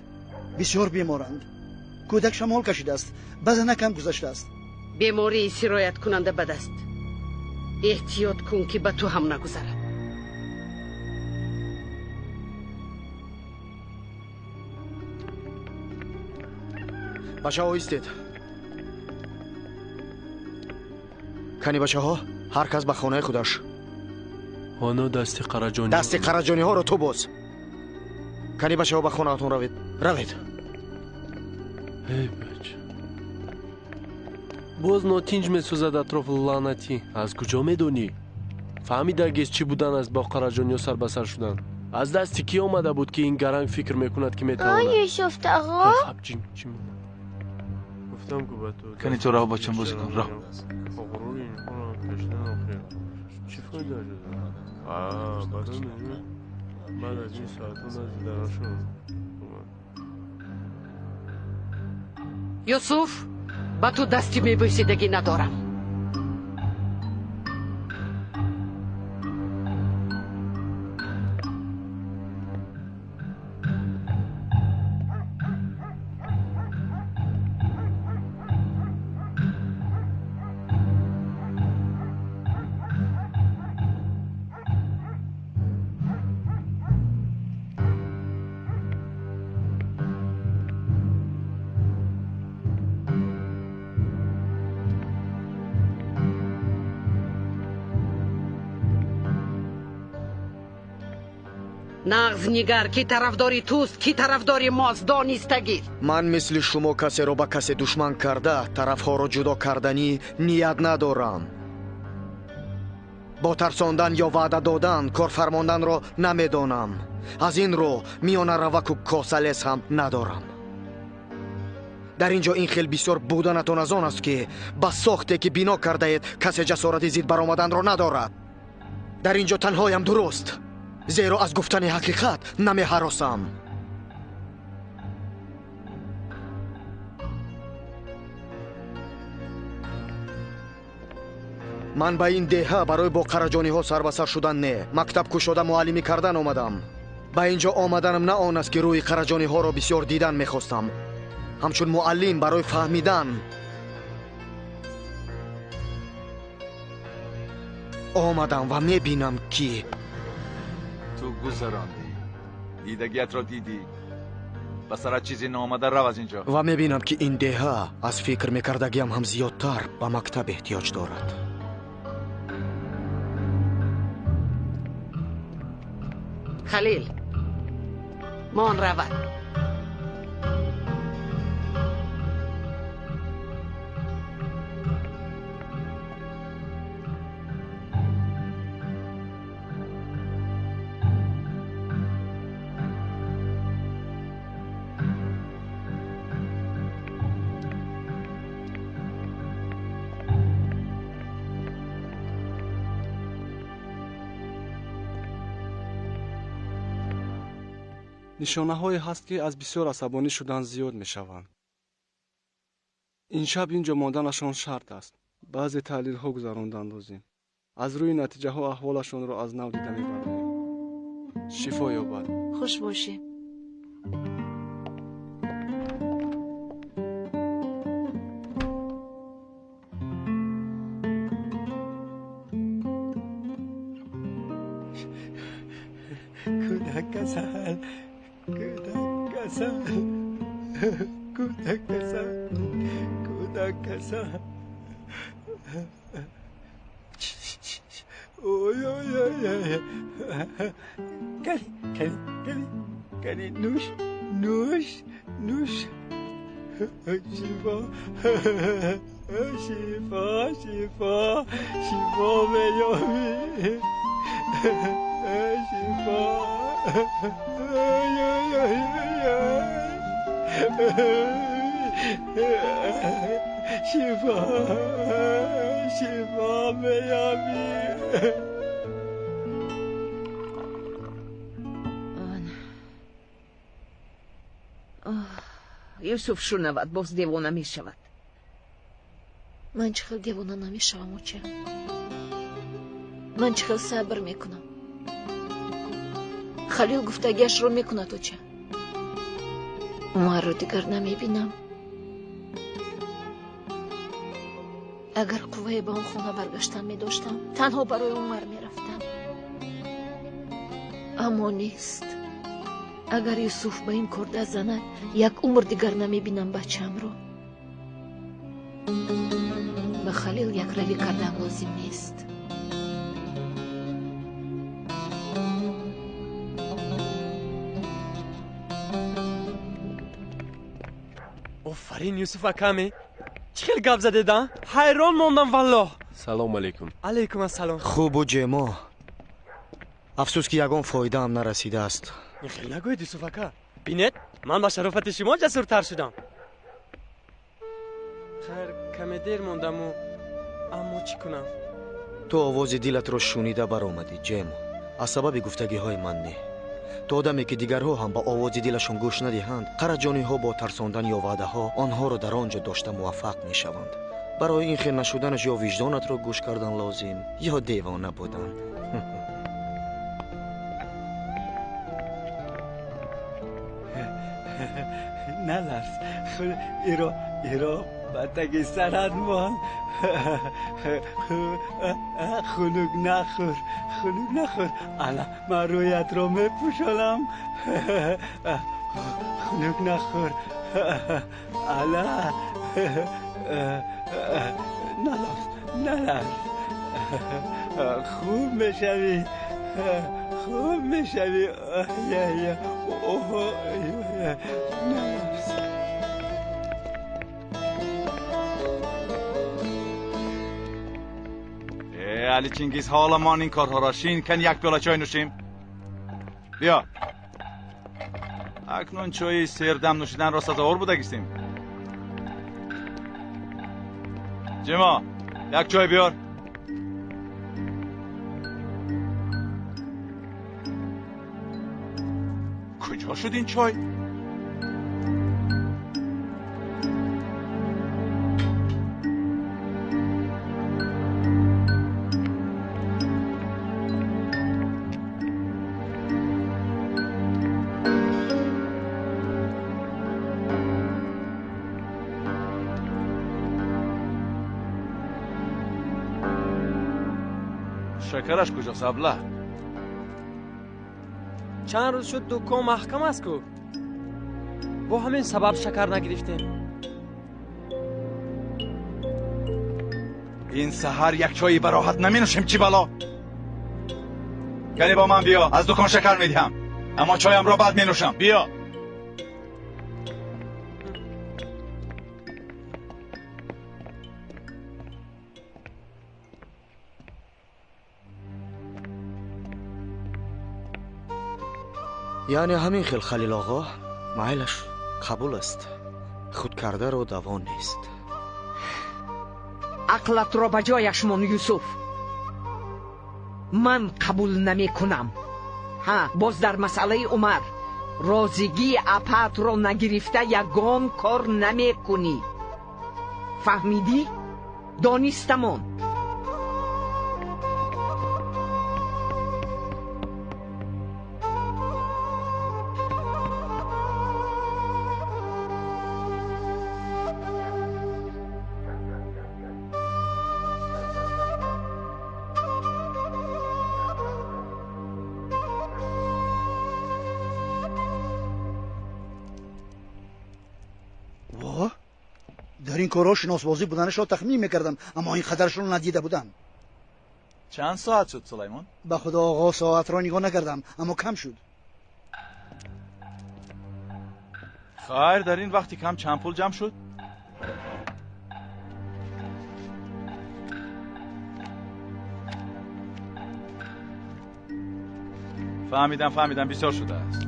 бисёр беморанд. Кӯдак шамол кашидааст, ба занакам гузаштааст. Бемории сирояткунанда бад аст. Эҳтиёт кун, ки ба ту ҳам нагузарад. Бачаҳо, истед. Кани, бачаҳо, ҳар кас ба хонаи худаш. Оно дасти Қараҷони. Дасти Қараҷониҳоро ту боз. Кани, бачаҳо, ба хонаатон равед, равед. Эй, бача, боз нотинҷ месозад атроф, лаънатӣ. Аз куҷо медонӣ? Фаҳмидагист, чӣ будан аст бо Қараҷониҳо сар ба сар шудан. Аз дасти кӣ омада буд, ки ин гаранг фикр мекунад, ки метавонад? Юсуф тағо. Ҷим ҷим, гуфтам ку ба ту. Кани, ту рав, бачам, бозӣ кун, рав. Чӣ фоида? Баъд аз ин соатҳо назди дарашон. Юсуф, ба ту дасти мебӯсидагӣ надорам. Нағз нигар, ки тарафдори туст, ки тарафдори мост, донистагир. Ман мисли шумо касеро ба касе душман карда, тарафҳоро ҷудо карданӣ ният надорам. Бо тарсондан ё ваъда додан корфармонданро намедонам. Аз ин рӯ миёнараваку косалес ҳам надорам. Дар ин ҷо ин хел бисёр буданатон аз он аст, ки ба сохте, ки бино кардаед, касе ҷасорати зид баромаданро надорад. Дар ин ҷо танҳоям, дуруст, зеро аз гуфтани ҳақиқат намеҳаросам. Ман ба ин деҳа барои бо Қараҷониҳо сарбасар шудан не, мактаб кушода муаллимӣ кардан омадам. Ба ин ҷо омаданам на он аст, ки рӯи қараҷониҳоро бисёр дидан мехостам. Ҳамчун муаллим барои фаҳмидан омадам ва мебинам, ки ту гузарондӣ, дидагиятро дидӣ, ба сарат чизе наомада, рав аз ин ҷо. Ва мебинам, ки ин деҳа аз фикр мекардагиам ҳам зиёдтар ба мактаб эҳтиёҷ дорад. Халил, мон равад. Нишонаҳое ҳаст, ки аз бисёр асабонӣ шудан зиёд мешаванд. Ин шаб ин ҷо монданашон шарт аст. Баъзе таҳлилҳо гузарондан лозим. Аз рӯи натиҷаҳо аҳволашонро аз нав дида мебароем. Шифо ёбад. Хуш бошӣ. Кӯдак касал, кӯдак касал, кӯдак касал, кӯдак касал. Ой, ой, ой, ой. Кани, кани, кани, кани, нӯш, нӯш, нӯш. Шифо, шифо, шифо, шифо меёбӣ. Шифо. Ой, ой, ой, ой. Шифо, шифо меёбӣ. Юсуф шунавад, боз девона мешавад. Ман чӣ хел девона намешавам, оча? Ман чӣ хел сабр мекунам? Халил гуфтагиашро мекунад, оча. Умарро дигар намебинам. Агар қуввае ба он хона баргаштан медоштам, танҳо барои Умар мерафтам. Аммо нест. Агар Юсуф ба ин кор даст занад, як умр дигар намебинам бачаамро. Ба Халил якравӣ кардан лозим нест. Офарин, Юсуф акаме, чӣ хел гап задеда, ҳайрон мондам валлоҳ. Салом алейкум. Алейкум ассалом. Хубу ҷемо, афсӯс, ки ягон фоидаам нарасидааст. Ин хел нагӯед, Юсуф ака. Бинед, ман ба шарофати шумо ҷасуртар шудам. Хайр, каме дер мондаму, аммо чӣ кунам? Ту овози дилатро шунида баромадӣ, ҷемо, аз сабаби гуфтагиҳои ман не. То одаме ки дигарҳо ҳам ба овози дилашон гӯш надиҳанд, қараҷониҳо бо тарсондан ё ваъдаҳо онҳоро дар он ҷо дошта муваффақ мешаванд. Барои ин хел нашуданаш ё виҷдонатро гӯш кардан лозим, ё девона будан. Наларз, иро, иро ба таги сарат мон. Хунук нахӯр, хунук нахӯр. Ана ман рӯятро мепӯшонам. Хунук нахӯр. Ала, наларз, наларз. Хуб мешавӣ, хуб мешавӣ. Наларз. Али Чингиз, ҳоло мон ин корҳоро шин кан, як пиёла чой нӯшем. Биё. Акнун чои сердам нӯшиданро сазовор будагистем. Ҷимо, як чой биёр. Куҷо шуд ин чой? Шакараш куҷост, абла? Чанд рӯз шуд дукон маҳкам аст ку. Бо ҳамин сабаб шакар нагирифтем. Ин саҳар як чойи бароҳат наменӯшем, чӣ бало? Кане бо ман биё, аз дукон шакар медиҳам, аммо чоямро баъд менӯшам. Биё. Яъне ҳамин хел, Халил оғо, майлаш, қабул аст. Худкардаро даво нест. Ақлатро ба ҷояш мон, Юсуф. Ман қабул намекунам. Ҳа, боз дар масъалаи Умар розигии апаатро нагирифта ягон кор намекунӣ. Фаҳмидӣ? Донистамон. Дар ин корҳо шиносбозӣ буданашро тахмин мекардам, аммо ин қадарашро надида будам. Чанд соат шуд, Сулаймон? Ба худо оғо, соатро нигоҳ накардам, аммо кам шуд. Хайр, дар ин вақти кам чанд пул ҷамъ шуд? Фаҳмидам, фаҳмидам, бисёр шудааст.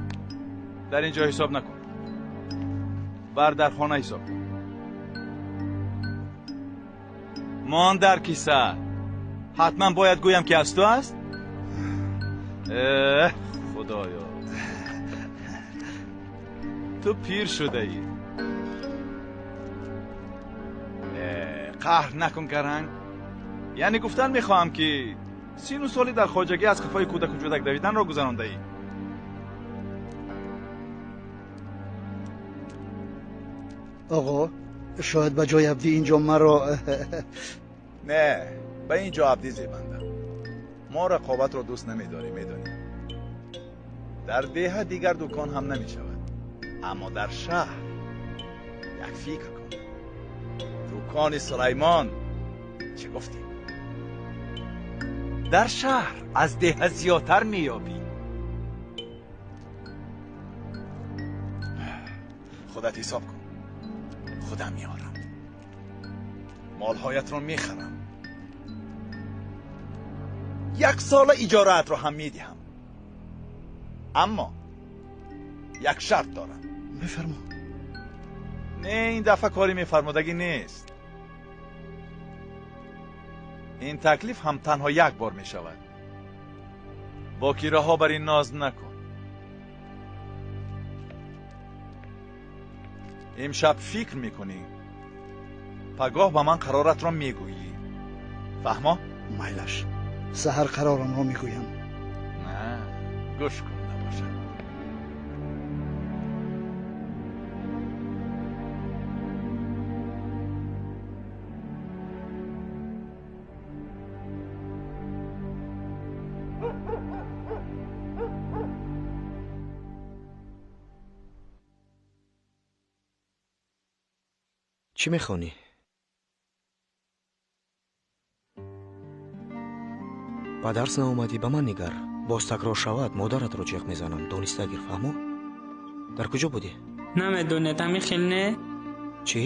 Дар ин ҷо ҳисоб накун. Бар дар хона ҳисоб кун. Мон дар киса. Ҳатман бояд гӯям ки аз ту аст? Эҳ, худоё. Ту пир шудаӣ. Қаҳр накун, гаранг. Яъне гуфтан мехоҳам ки сину соли дар хоҷагӣ аз қафои кӯдаку ҷудак давиданро гузарондаӣ. Оғо, шояд ба ҷои Абдӣ инҷо маро не, ба ин ҷо Абдӣ зебанда. Мо рақобатро дӯст намедорем, медонӣ. Дар деҳа дигар дукон ҳам намешавад, аммо дар шаҳр як фикр кун. Дукони Сулаймон, чӣ гуфтӣ? Дар шаҳр аз деҳа зиёдтар меёбӣ. Худат ҳисоб кун. Худам меорам. Молҳоятро мехарам. Як сола иҷораатро ҳам медиҳам. Аммо як шарт дорам. Бифармо. Не, ин дафъа кори мефармудагӣ нест. Ин таклиф ҳам танҳо як бор мешавад. Бокираҳо бар ин ноз накун. Имшаб фикр мекунӣ, пагоҳ ба ман қароратро мегӯӣ. Фаҳмо? Майлаш, саҳар қарорамро мегӯям. На, гӯш кун, набошад. Чӣ мехонӣ? Ба дарс наомадӣ, ба ман нигар. Боз такрор шавад, модаратро ҷеғ мезанам. Дониста гир, фаҳмо? Дар куҷо будӣ? Намедонед, ҳамин хел не? Чӣ?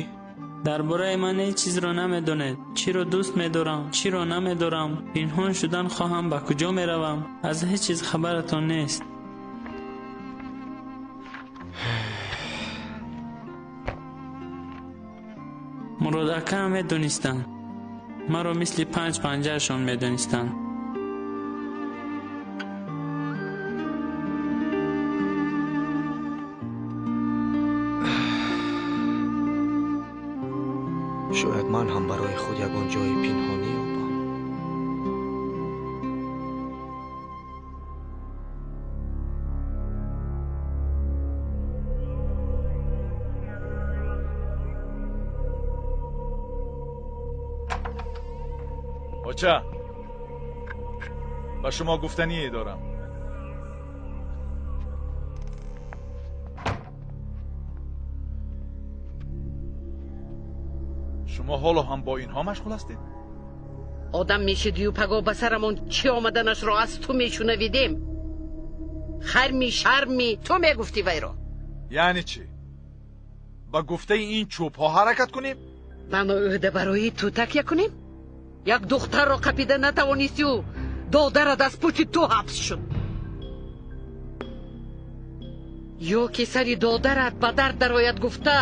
Дар бораи ман ҳеҷ чизро намедонед. Чиро дӯст медорам, чиро намедорам. Пинҳон шудан хоҳам, ба куҷо меравам. Аз ҳеҷ чиз хабаратон нест. Мурод акаам медонистанд. Маро мисли панҷ панҷаашон медонистанд. Шояд ман ҳам барои худ ягон ҷои пинҳонӣ ёбам. Оча, Ба шумо гуфтание дорам. Шумо ҳоло ҳам бо инҳо машғул ҳастед? Одам мешудию паго ба сарамон чӣ омаданашро аз ту мешунавидем. Харми шарми ту мегуфтӣ вайро. Яъне чӣ? Ба гуфтаи ин чӯбҳо ҳаракат кунем? Ману ӯҳда барои ту такя кунем? Як духтарро қапида натавонистию додарат аз пушти ту ҳабс шуд. Ё ки сари додарат ба дард дарояд гуфта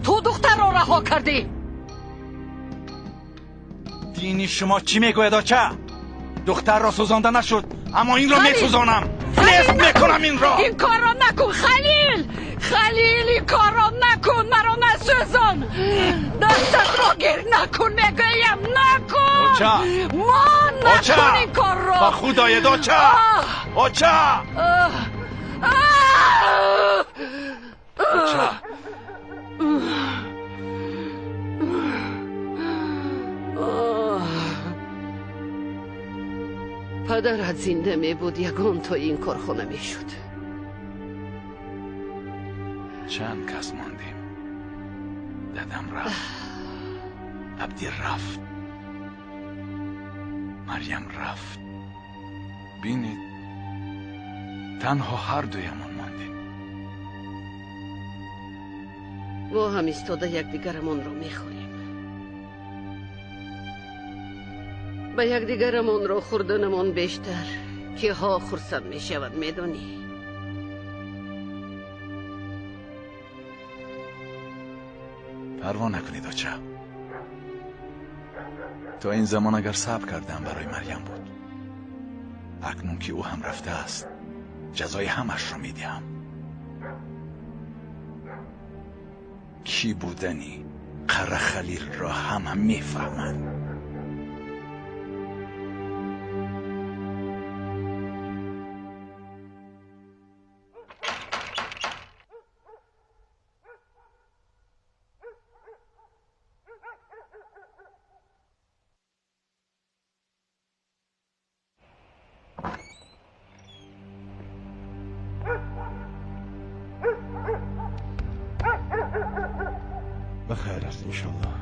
ту духтарро раҳо кардӣ. Дини шумо чӣ мегӯяд, оча? Духтарро сӯзонда нашуд, аммо инро месӯзонам. Нест мекунам инро. Ин корро накун, Халил! Халил, ин корро накун, маро насӯзон. Дастатро гир накун, мегӯям, накун. Оча! Мон накун ин корро. Ба худоед, оча! Оча! Оча! Падарат зинда мебуд, ягон то ин корхона мешуд. Чанд кас мондем. Дадам рафт, Абди рафт, Марьям рафт. Бинед, танҳо ҳар дуямон мондем. Мо ҳам истода якдигарамонро мехӯрем. Ба якдигарамонро хӯрданамон бештар киҳо хурсанд мешавад, медонӣ? Парво накунед, оча. То ин замон агар сабр кардам барои Марьям буд. Акнун ки ӯ ҳам рафтааст, ҷазои ҳамашро медиҳам. Кӣ будани Қарахалилро ҳама мефаҳманд. Бахайр аст, иншаллоҳ.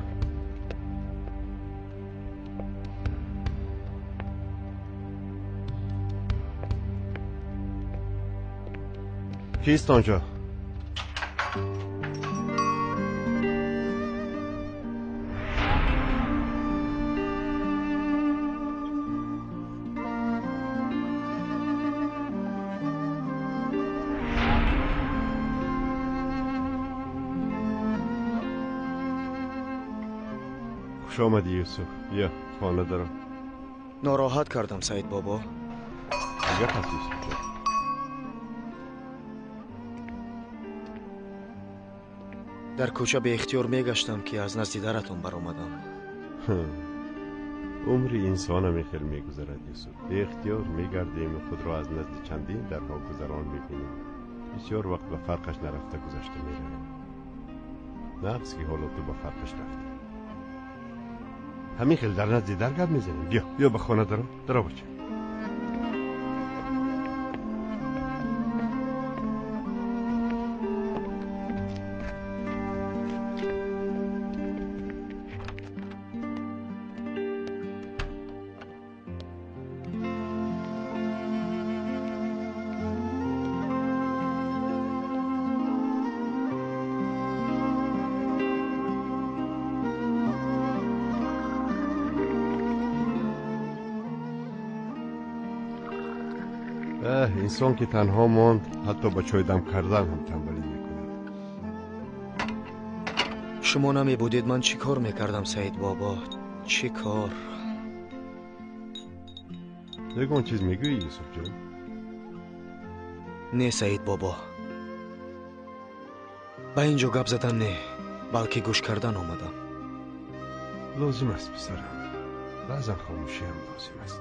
Кист онҷо? Хуш омадӣ, Юсуф. Биё, хона даро. Нороҳат кардам, Саид бобо. Гап аст, Юсуф. Дар кӯча беихтиёр мегаштам, ки аз назди даратон баромадам. Умри инсон ҳамин хел мегузарад, Юсуф. Беихтиёр мегардем ва худро аз назди чандин дарҳо гузарон мебинем. Бисёр вақт ба фарқаш нарафта гузашта меравем. Нағз ки ҳоло ту ба фарқаш рафтӣ. Ҳамин хел дар назди дар гап мезанем. Биё, биё ба хона даро, даро бача. Инсон ки танҳо монд, ҳатто ба чойдам кардан ҳам танбалӣ мекунад. Шумо намебудед, ман чӣ кор мекардам, Саид бобо? Чӣ кор? Ягон чиз мегӯӣ, Юсуфҷон? Не, Саид бобо. Ба ин ҷо гап задан не, балки гӯш кардан омадам. Лозим аст, писарам. Баъзан хомӯшиам лозим аст.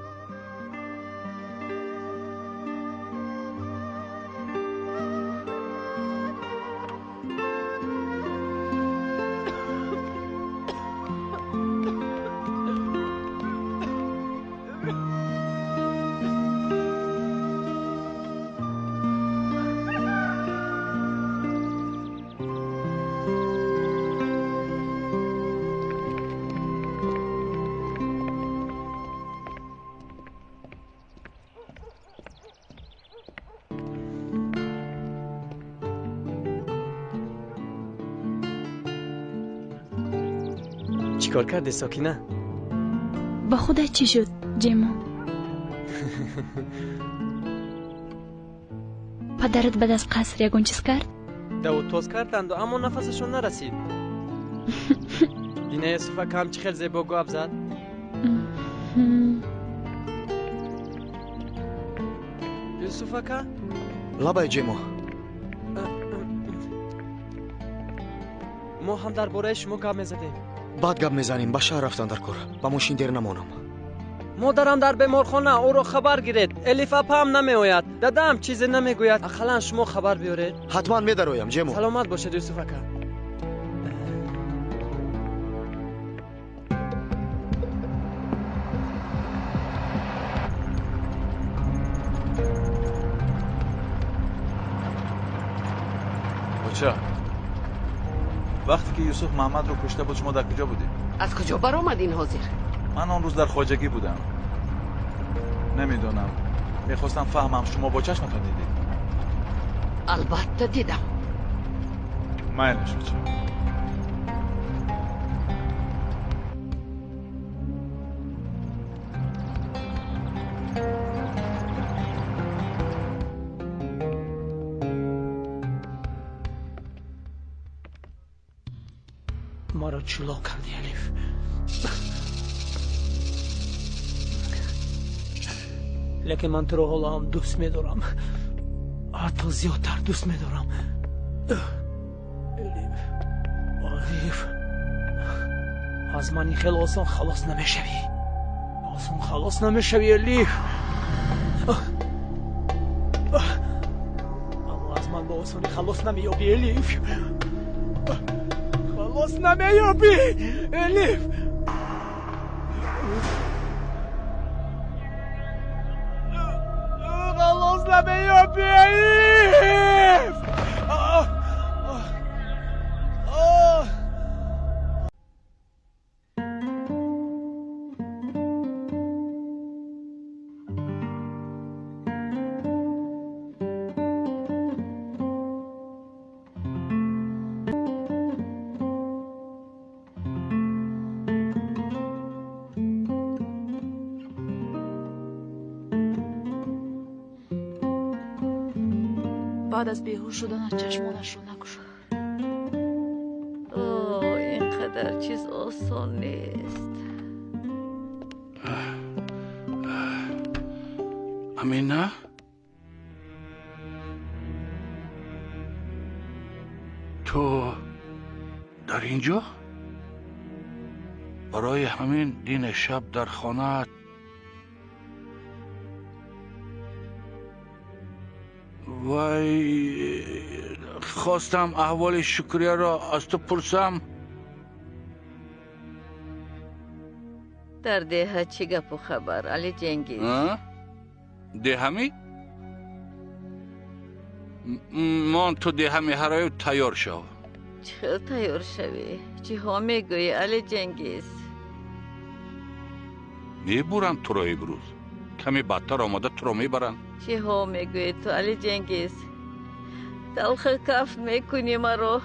Чӣ кор кардӣ, Сокина? Ба худат чӣ шуд, Ҷемо? Падарат баъд аз қаср ягон чиз кард? Даву тоз карданду, аммо нафасашон нарасид. Дина Юсуф акам чӣ хел зебо гап зад? Юсуф ака? Лабай, Ҷемо. Мо ҳам дар бораи шумо гап мезадем. Баъд гап мезанем, ба шаҳр рафтан дар кор. Ба мошин дер намонам. Модарам дар беморхона, ӯро хабар гиред. Элиф апаам намеояд, дадаам чизе намегӯяд. Ақаллан шумо хабар биёред. Ҳатман медароям, Ҷемо. Саломат бошед, Юсуф ака. Оча, вақте ки Юсуф Муҳаммадро кушта буд, шумо дар куҷо будед? Аз куҷо баромад ин ҳозир? Ман он рӯз дар хоҷагӣ будам. Намедонам, мехостам фаҳмам, шумо бо чашматон дидед? Албатта дидам. Майлаш, оча. Маро чуло кардӣ, Алиф. Лекин ман туро ҳоло ҳам дӯст медорам, ҳатто зиёдтар дӯст медорам. Элиф, Алиф, аз ман ин хеле осон халос намешавӣ, осон халос намешавӣ, Элиф. Аммо аз ман ба осонӣ халос намеёбӣ, Элиф, халос намеёбӣ, Элиф. Халос намеёбӣ, Элиф. Баъд аз беҳуш шуданаш чашмонашро накушод. О, ин қадар чиз осон нест. Амина? Ту дар ин ҷо? Барои ҳамин дини шаб дар хонаат вай, хостам аҳволи Шукрияро аз ту пурсам. Дар деҳа чӣ гапу хабар, Али Ҷенгиз? Деҳамӣ? Мон ту деҳа меҳараю тайёр шав. Чӣ хел тайёр шавӣ? Чиҳо мегӯӣ, Али Ҷенгиз? Мебуранд туро имрӯз. Каме бадтар омада туро мебаранд. Чиҳо мегӯӣ ту, Али Ҷенгиз? Талха каф мекунӣ маро.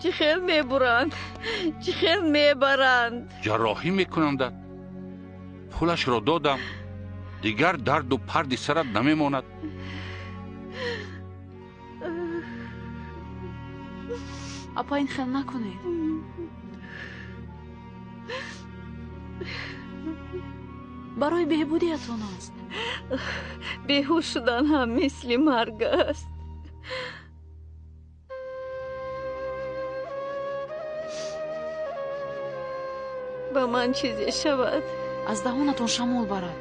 Чӣ хел мебуранд? Чӣ хел мебаранд? Ҷарроҳӣ мекунандат. Пулашро додам. Дигар дарду парди сарат намемонад. Апа, ин хел накунед. Барои беҳбудиятон аст. Беҳуш шудан ҳам мисли марг аст. Ба ман чизе шавад. Аз даҳонатон шамол барад.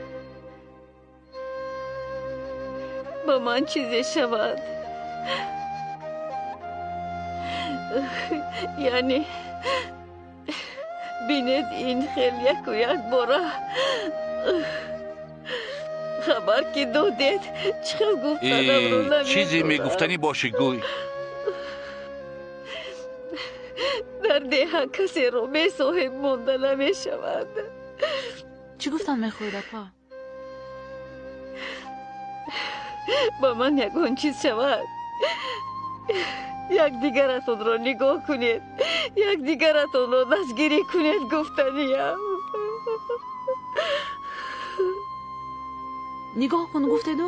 Ба ман чизе шавад. Яъне бинед, ин хел яку як бора хабар ки додед, чӣ хел гуфтанамро намедонам. Чизе мегуфтанӣ бошӣ, гӯй. Дар деҳа касеро бесоҳиб монда намешавад. Чӣ гуфтан мехоҳед, апа? Ба ман ягон чиз шавад, Якдигаратонро нигоҳ кунед, якдигаратонро дастгирӣ кунед, гуфтаниям. Нигоҳ кун гуфтеду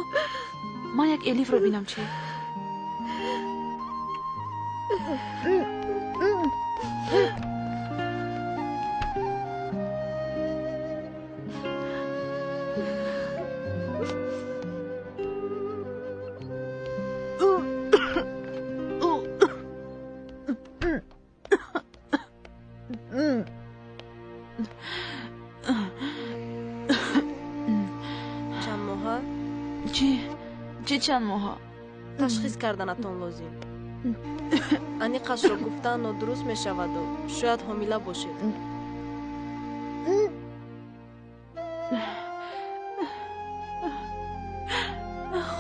ман як Элифро бинам чӣ. Чанд моҳа? Чӣ? Чӣ чанд моҳа? Ташхис карданатон лозим. Аниқашро гуфтан нодуруст мешаваду шояд ҳомила бошед.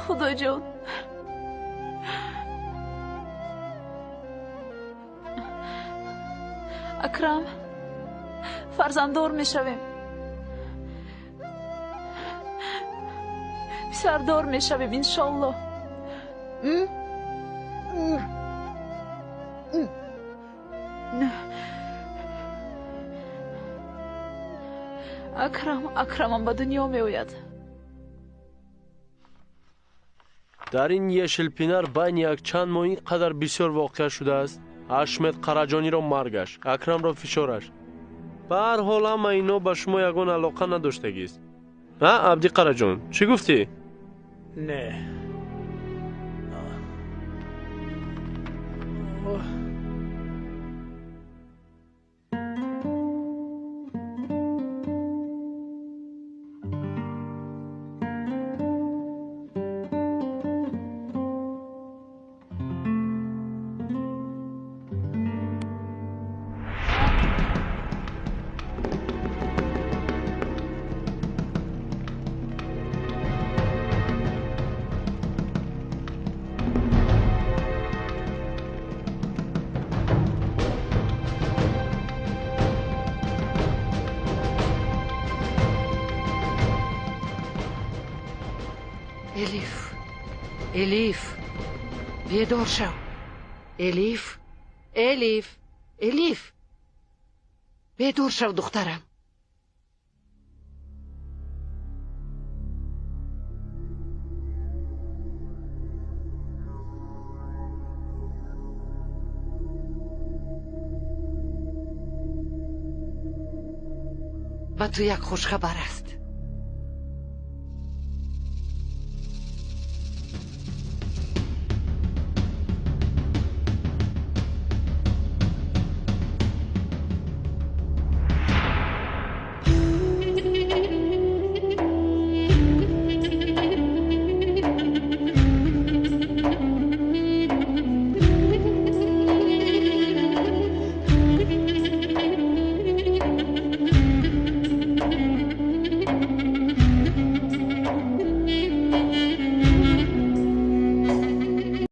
Худоҷон, Акрам, фарзанддор мешавем, писардор мешавем, иншоаллоҳ. Акрам, Акрамам ба дунё меояд. Дар ин Ешилпинар байни якчанд моҳ ин қадар бисёр воқеа шудааст. Ашмед Қараҷониро маргаш, Акрамро фишораш. Ба ҳар ҳол ҳама ино ба шумо ягон алоқа надоштагист. А, Абди Қараҷон, чӣ гуфтӣ? Не. Элиф, Элиф, бедор шав. Элиф, Элиф, Элиф, бедор шав, духтарам. Ба ту як хушхабар аст.